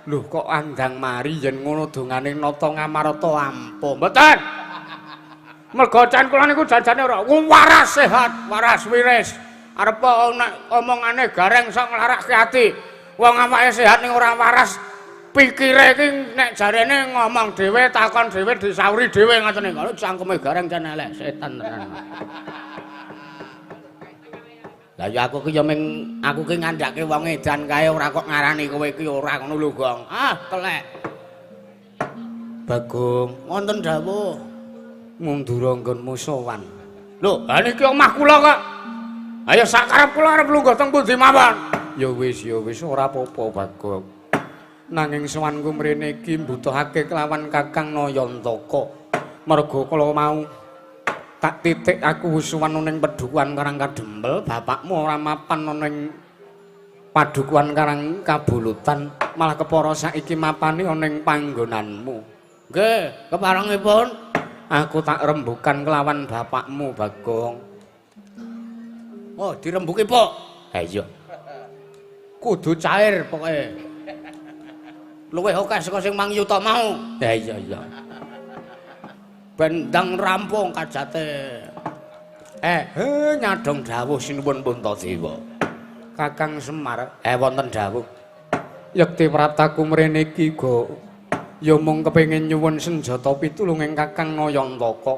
Lho kok andang mari yen ngono dongane nata Ngamarta ampuh. Mboten. Mergo can kula niku janjane ora waras sehat, waras wiris. Arep nek omongane gareng sok nglarake ati. Wong awake sehat ning ora waras Pikire iki nek jarene ngomong dhewe, takon dhewe, disauri dhewe ngoten niku. Cangkeme Gareng jan elek setan tenan. Lah ya aku ki ya ming aku ki ngandhake wong edan kae ora kok ngarani kowe iki ora ngono lho, Gong. Ah, telek. Bagong, wonten dawuh ngundura nggonmu sowan. Lho, ha niki omah kula kok. Ayo sakarep kula arep lungguh teng pundi mawon. Ya wis ora apa-apa, Bagong. Nanging sowanku mrene iki mbutuhake kelawan Kakang Nayantaka. Merga kala mau tak titik aku wis sowan ning Padukuhan Karang Kadempel, bapakmu ora mapan ning Padukuhan Karang Kabulutan, malah kepara saiki mapane ning panggonanmu. Nggih, keparengipun aku tak rembukan kelawan bapakmu, Bagong. Oh, dirembuki, Pak. Ha iya. Kudu cair pokoke. Luwih akeh saka sing mang yuta mau. Ha iya iya. Bendang rampung kajate. Nyadong dawuh sinuwun Puntadewa. Kakang Semar, wonten dawuh. Yekti praptaku mrene iki go ya mung kepengin nyuwun senjata pitulunging Kakang Nayantaka.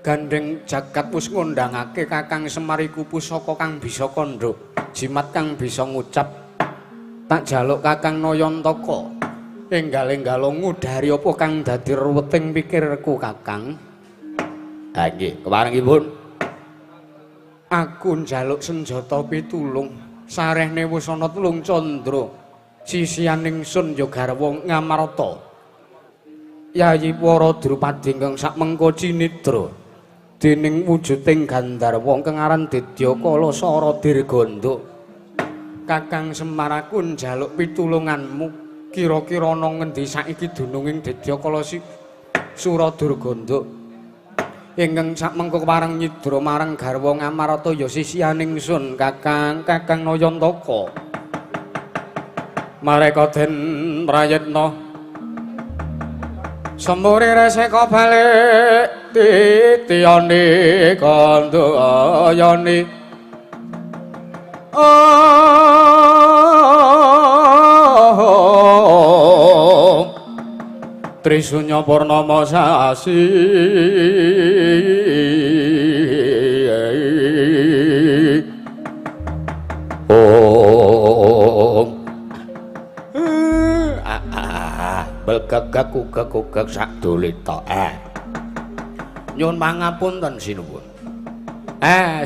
Gandeng jagat wis ngundangake Kakang Semar iku pusaka kang bisa kandha, jimat kang bisa ngucap. Tak jaluk Kakang Nayantaka enggal-enggalo ngudari apa kang dadi ruweting pikirku Kakang. Ha nggih, keparengipun aku njaluk senjata pitulung sarehne wis ana telung candra. Sisianing sun ya garwa Ngamarta. Yayi Wara Drupadi ingkang sakmengko cinidra dening wujuding gandharwa ingkang aran Didyakala Sara Dirganda. Kakang Semar aku njaluk pitulunganmu. Kira-kira ana ngendi saiki dununging Didyakala Sura Durganda ingkang sakmengko kepareng nyidra marang garwa Ngamarta ya sisianing sun Kakang, Kakang Nayantaka. Mareka den prayitna semure reseka balik titiyane kandhayane. Trisunya purnama sasi om belgagak ugak-ugak sak dolita. Nyuwun pangapunten sinuwun.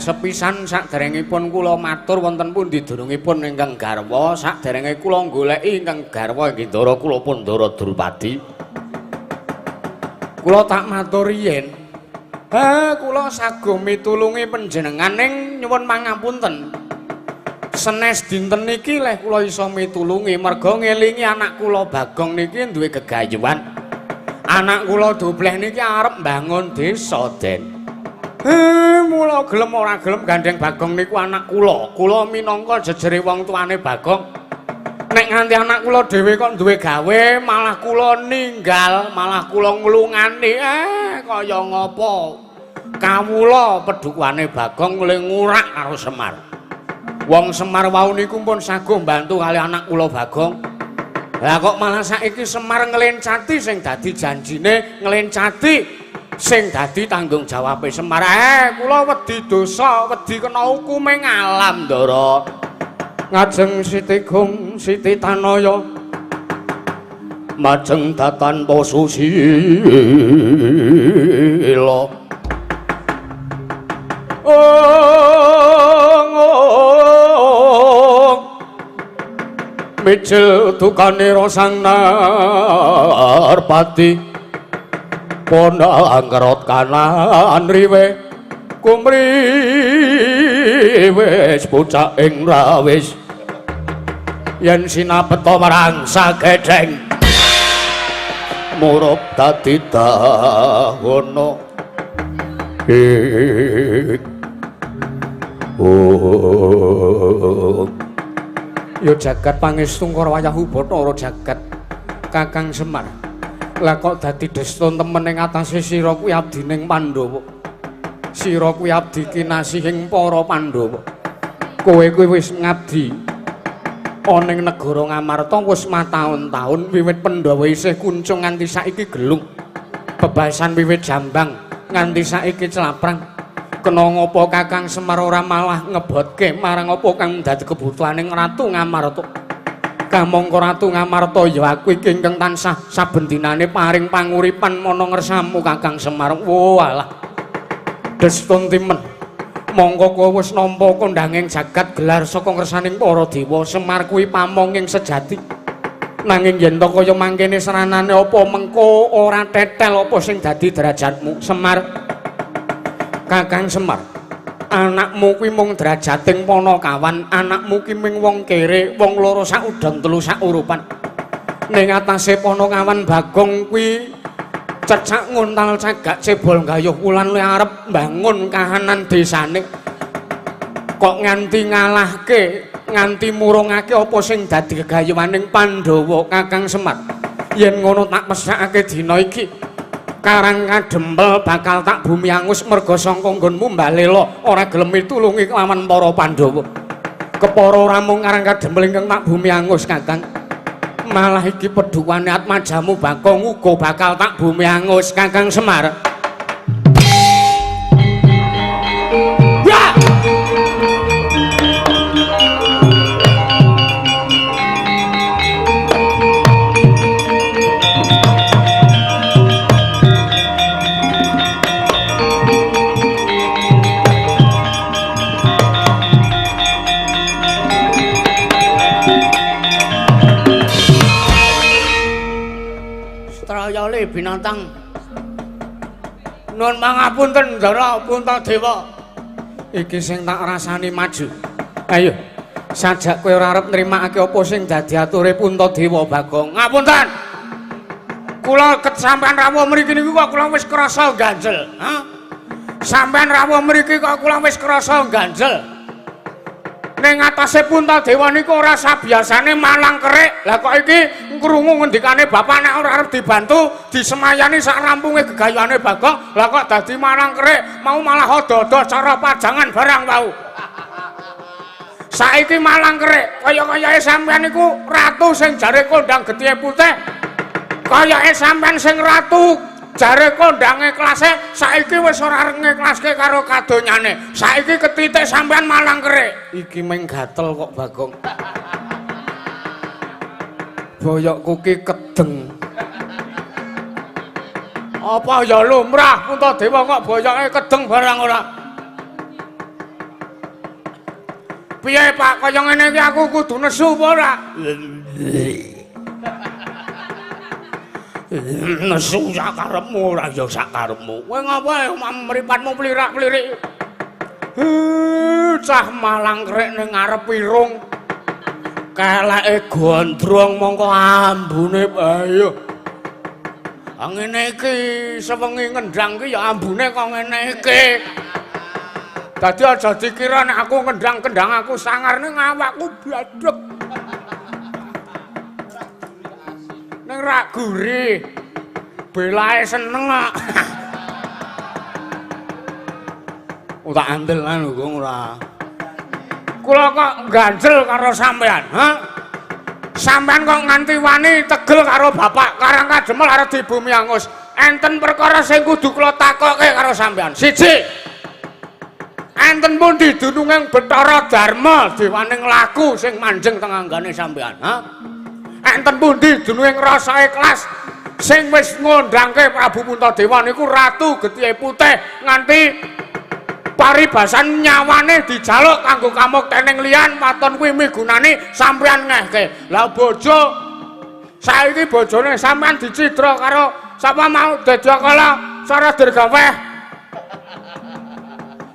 Sepisan saderengipun kula matur wonten pundi dunungipun ingkang garwa, saderenge kula goleki ingkang garwa inggih ndara kula pun Ndara Drupadi. Kula tak matur yen kula saguh mitulungi panjenengan ning nyuwun pangapunten. Senes dinten niki leh kula iso mitulungi merga ngelingi anak kula Bagong niki duwe gegayuhan. Anak kula Dobleh niki arep mbangun desa, Den. Mula gelem ora gelem gandeng Bagong niku anak kula. Kula minangka jejere wong tuane Bagong. Nek nganti anak kula dhewe kok duwe gawe, malah kula ninggal, malah kula nglungani. Kaya ngapa? Kawula pedukuhane Bagong le ngurak karo Semar. Wong Semar wau niku pun saguh mbantu kali anak kula Bagong. Lah kok malah saiki Semar nglencati sing dadi janjine, nglencati sing dadi tanggung jawabe Semar. Kula wedi dosa, wedi kena hukume ngalam, Ndara. Ngajeng Siti Gung, Siti Tanaya majeng datan posusila. Mijil dukanira sang Narpati ponang ngerot kanan riwe kumriwis pucak ing rawis yen sinapeta marang sagedheng murup dadi dahana. Ya jagat pangestu karo wayahu Bathara jagat Kakang Semar. Lah kok dadi desta temen ing atase sira kuwi abdining Pandhawa. Sira kuwi abdi kinasihing para Pandhawa. Kowe kuwi wis ngabdi Ana ing negara Ngamarta wis mataun-taun wiwit Pandhawa isih kuncung nganti saiki gelung. Bebasan wiwit Jambang nganti saiki Claprang. Kena ngapa Kakang Semar ora malah ngebotke marang apa kang dadi kebutuhaning Ratu Ngamarta. Kamangka Ratu Ngamarta ya aku iki ingkang tansah saben dinane paring panguripan ana ngersamu Kakang Semar. Walah. Destun timen. Mongko kowe wis nampa kondhanging jagat gelar saka ngersaning para dewa. Semar kuwi pamonging sejati. Nanging yen to kaya mangkene seranane apa mengko ora tetel apa sing dadi derajatmu Semar. Kakang Semar, anakmu kuwi mung derajating panakawan, anakmu ki mung wong kere, wong loro sak udon telu sak urupan. Ning atase panakawan Bagong kuwi cecak nguntal cagak cebol gayuh wulan le arep mbangun kahanan desane. Kok nganti ngalahke, nganti murungake apa sing dadi gegayuhaning Pandhawa Kakang Semar. Yen ngono tak mesakake dina iki. Karang Kadempel bakal tak bumi angus merga sangka nggonmu mbalela ora gelem mitulungi kelawan para Pandhawa. Kepara ora mung Karang Kadempel ingkang tak bumi angus Kakang. Malah iki pedhuwane atmajamu Bagong uga bakal tak bumi angus Kakang Semar. Ya! Binatang nun mangapunten Ndara Puntadewa, iki sing tak rasani maju. Ayo sajak kowe ora arep nrimakake apa sing dadi ature Puntadewa Bagong. Ngapunten, kula ket sampean rawuh mriki niku kok kula wis krasa ganjel. Ha, sampean rawuh mriki kok kula wis krasa ganjel. Ning atase Puntadewa niku ora sabiasane malang kerik. Lah kok iki krungu ngendikane bapak nek ora arep dibantu disemayani sak rampunge gegayuhane Bagong, lah kok dadi malang kerik, mau malah odo-odo cara pajangan barang wau. Saiki malang kerik, kaya-kayake sampean niku ratu sing jare kondang getihe putih. Kayake sampean sing ratu jare kondange klase saiki wis ora ngeklaske karo kadonyane. Saiki ketitik sampean malang kerik. Iki meng gatel kok Bagong. Boyokku ki kedeng. Apa ya lumrah Puntadewa kok boyoke kedeng barang ora? Piye Pak, kaya ngene iki aku kudu nesu apa ora? Nesu sakarepmu ora ya sakarepmu. Kowe ngapa mripatmu plirak-plirik? Cah malang krek ning ngarep irung. Keleke gondrong mongko ambune ayo. Ah ngene iki sewengi ngendang ki ya ambune kok ngene iki. Dadi aja dikira nek aku ngendang-kendang aku sangar ning awakku bladhek. Ning rak gurih. Belae seneng kok. Tak andel anu Gong ora. Kula kok ganjel karo sampean, ha? Sampean kok nganti wani tegel karo bapak Karang Kadempel arep dibumi angus. Enten perkara sing kudu kula takokke karo sampean. Siji. Enten pundi dununging Bathara Dharma dewaning laku sing manjing teng anggane sampean, ha? Enten pundi dununging rasa ikhlas sing wis ngondangke Prabu Puntadewa niku ratu getihe putih nganti paribasan nyawane dijaluk kanggo kamuktening liyan waton kuwi migunani sampean ngehke. Lah bojo saiki bojone sampean dicidra karo sapa mau Dedyakala Sara Dirgaweh.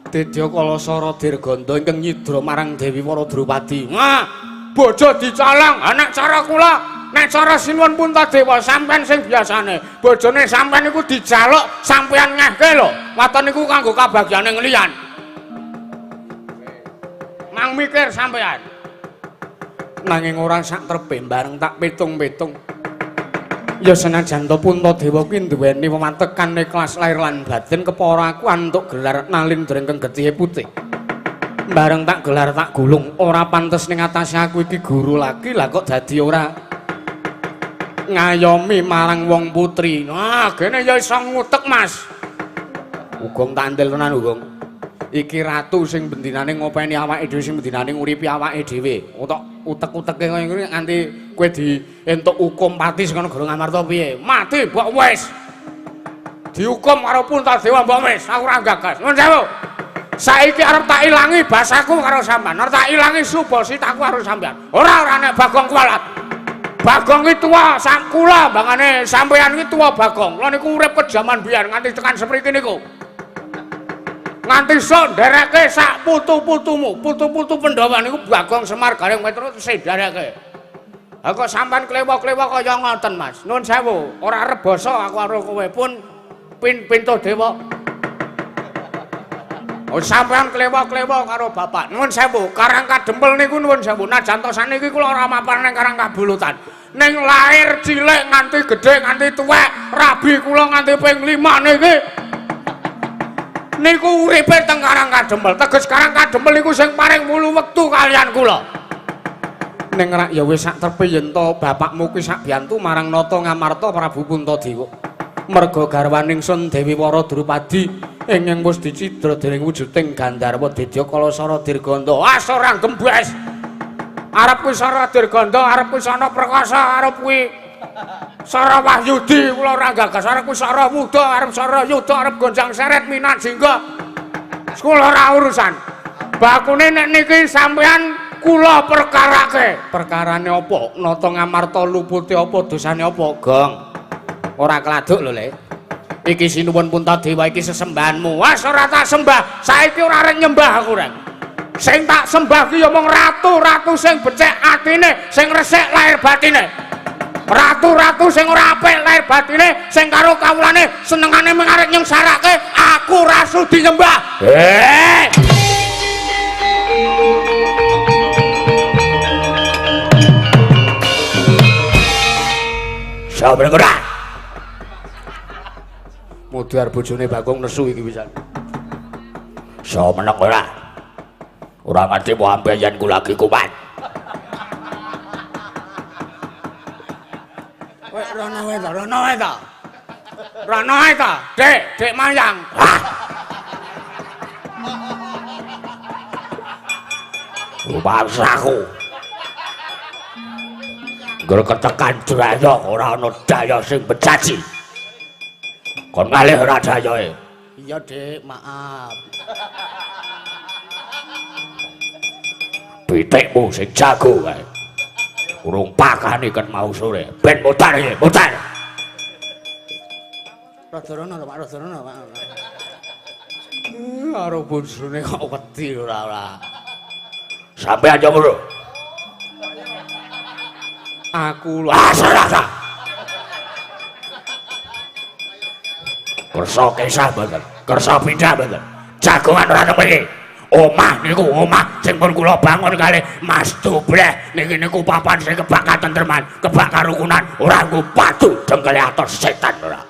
Dedyakala Sara Dirganda ingkang nyidra marang Dewi Waradrupadi. Wah, bojo dicolong. Nek cara kula, nek cara Sinuwun Puntadewa sampean sing biasane bojone sampean niku dijaluk sampean ngehke lho. Waton niku kanggo kabagyane liyan. Mang mikir sampean. Nanging ora sak trepe bareng tak pitung-pitung. Ya senajan to Puntadewa kuwi duweni wewatekan ikhlas lahir lan batin kepara aku antuk gelar nalindra ingkang getihe putih. Bareng tak gelar tak gulung, ora pantes ning atase aku iki guru lagi lah kok dadi ora ngayomi marang wong putri. Nah, gene ya iso ngutek, Mas. Ugong tandel tenan Ugong. Iki ratu sing bendinane ngopeni awake dhewe, sing bendinane nguripi awake dhewe. Utek utek-uteke kaya ngene nganti kowe di entuk hukum pati sing ana Guru Ngamarta piye? Mati mbok wis. Dihukum karo Puntadewa mbok wis, aku ora gagas. Nuwun sewu. Saiki arep tak ilangi basaku karo sampean, arep tak ilangi subasitaku karo sampean. Ora nek Bagong kualat. Bagong ki tuwa sak kula bangane sampean ki tuwa Bagong. Kula niku urip ke jaman biyen nganti tekan sepriki niku. Nganti sok ndereke sak putu-putumu, putu-putu Pandhawa niku Bagong Semar Gareng Petruk tesih ndereke. Ha kok sampean klewa-klewa kaya ngoten, Mas. Nuwun sewu, ora rebasa aku karo kowe pun Puntadewa. Oh sampean klewa-klewa karo bapak. Nuwun sewu, Karang Kadempel niku nuwun sewu. Najan to saniki kula ora mapan ning Karang Kabulutan. Ning lair cilik nganti gedhe nganti tuwek, rabi kula nganti ping 5 niki. Niku uripe teng Karang Kadempel. Teges Karang Kadempel niku sing paring wulu wektu kalian kula. Ning rak ya wis sak trepe yen to bapakmu kuwi sak biyantu marang Nata Ngamarta Prabu Puntadewa. Merga garwaning Sun Dewi Wara Drupadi ingkang wis dicidra dening wujuding Gandharwa Dedya Kalasara Dirganda. Ah ora gembes. Arep kuwi Sara Dirganda, arep kuwi Sana Prakasa, arep kuwi Sara Wahyudi, kula ora gagas. Arep kuwi Sara Wuda, arep Sara Yuda, arep Gonjang Seret Minat Jingga. Kula ora urusan. Bakune nek niki sampean kula perkarake. Perkarane apa? Nata Ngamarta lupute apa, dosane apa, Gong? Ora keladuk lho, Le. Iki sinuwun Puntadewa iki sesembahanmu. Wes ora tak sembah. Saiki ora arep nyembah aku, Reng. Sing tak sembah ki ya mung ratu-ratu sing becik atine, sing resik lahir batine. Ratu-ratu sing ora apik lahir batine, sing karo kawulane senengane mung arep nyengsarake, aku ora sudi nyembah. Heh. Sabar ora. Mudhar bojone Bagong nesu iki pisan. So meneng ora? Ora ngerti po ambeien ku lagi kumat. Kowe rono wae ta, rono wae ta. Rono wae ta, Dik, Dik Mayang. Hah. Bangsaku. Ngger ketekan jrayok ora ana daya sing becaci. Kon ngalih ora dayae. Iya, Dik, maaf. Pitikmu sing jago kae. Urung pakane ket mau sore. Ben mutar iki, mutar. Rada rono lho, Pak, rada rono, Pak. Karo bojone kok wedi ora ora. Sampeyan yo ngono. Aku lho. Ah, salah. Kersa kesah mboten, kersa pindah mboten. Jagongan ora nang mriki. Omah niku omah sing pun kula bangun kalih Mas Dubleh niki niku papan sing kebak katentreman, kebak karukunan, ora nggo padu dengkele atos setan ora.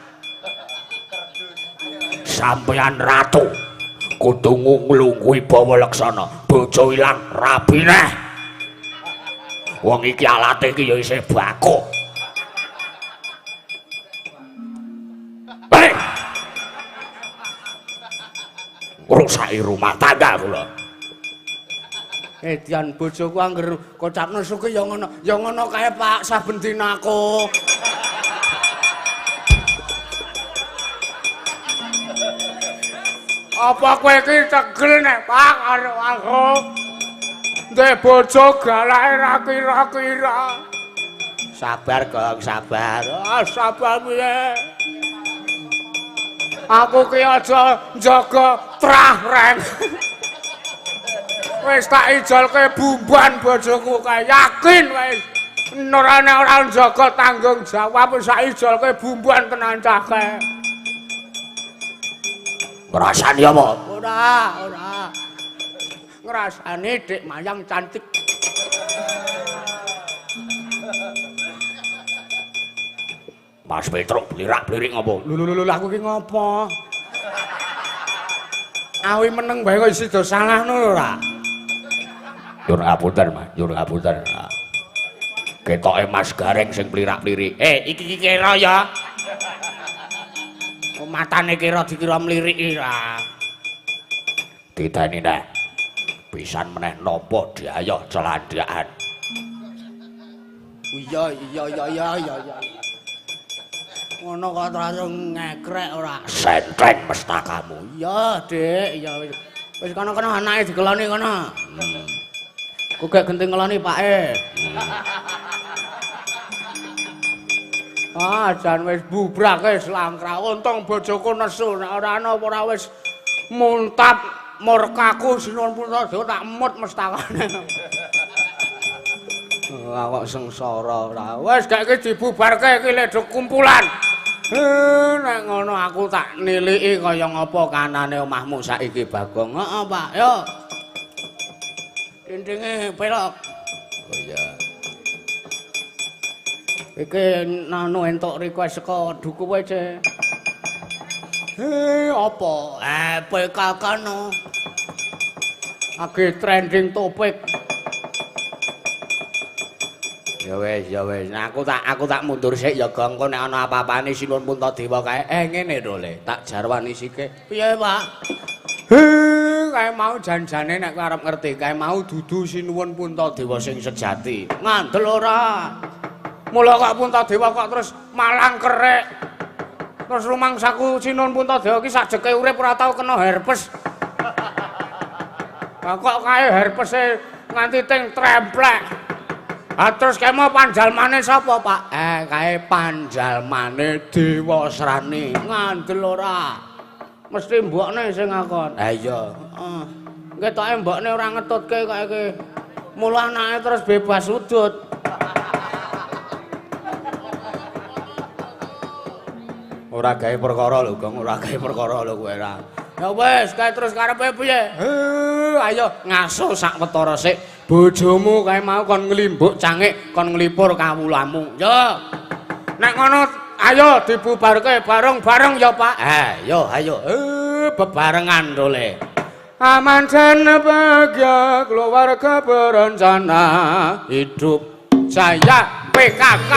Sampeyan ratu kudu nglungguhi bawa leksana, bojo ilang rabi neh. Wong iki alate iki ya isih baku. Ngrusaki rumah tangga kula. Edian bojoku angger kocap nesu ki ya ngono, ya ngono kae Pak saben dina aku. Apa kowe iki tegel nek Pak karo aku? Ndek bojo galake ra kira-kira. Sabar, Gong, sabar. Ah, sabar piye? Aku ki aja njaga trah reng. Wis tak ijolke bumban bojoku kae yakin wis. Ora nek ora njaga tanggung jawab wis tak ijolke bumban tenan cah kae. Ngrasani apa? Ora, ora. Ngrasani Dik Mayang cantik. Mas Petruk blirak-blirik ngopo? Lho lho lho aku ki ngopo? Awi meneng bae kok isi do salahno lho ora. Nyuwun ngapunten, Mas, nyuwun ngapunten. Ketoke Mas Gareng sing plirak-plirik. Iki iki kira ya. Matane kira dikira mliriki ra. Diteni neh. Pisan meneh napa diayoh celandhakan. Iya iya iya iya iya. Ngono kok terus ngekrek ora. Sentreng mestakamu. Iya, Dik, iya wis. Wis kono-kono anake dikeloni kono. Ku gek genting ngeloni pake. Ah, jan wis bubrak wis langkrah. Untung bojoku nesu, nek ora ana ora wis muntap murkaku Sinuwun Puntadewa tak mut mestakane. Wah, kok sengsara ora. Wis gak iki dibubarke iki lek do kumpulan. Nek ngono aku tak niliki kaya ngapa kanane omahmu saiki Bagong. Heeh, Pak. Yo. Dindinge pelok. Oh iya. Iki nanu entuk request saka duku wae, Cek. Apa? PKK no. Lagi trending topik. Ya wis, ya wis. Nah, aku tak mundur sik ya, Gong. Engko nek ana apa-apane Sinuwun Puntadewa kae. Ngene lho, Le. Tak jarwani sike. Piye, Pak? Kae mau janjane nek kowe arep ngerti, kae mau dudu Sinuwun Puntadewa sing sejati. Ngandel ora? Mula kok Puntadewa kok terus malang kerek. Terus rumangsaku Sinuwun Puntadewa iki sajeke urip ora tau kena herpes. Lah kok kae herpese nganti ting tremplek. Ha terus kae mau panjalmane sapa, Pak? Kae panjalmane Dewasrani. Ngandel ora? Mesti mbokne sing ngakon. Ha iya. Heeh. Ketoke mbokne ora ngetutke kok iki. Mula anake terus bebas udut. Ora gawe perkara lho, Gong, ora gawe perkara lho kowe ora. Ya wis, kae terus karepe piye? Ayo ngaso sak wetara sik. Bojomu kae mau kon nglimbuk cangik, kon nglipur kawulamu. Yo. Nek ngono ayo dibubarke bareng-bareng ya, Pak. Ayo, ayo. Bebarengan to, Le. Aman dan bahagia keluarga berencana, hidup jaya PKK.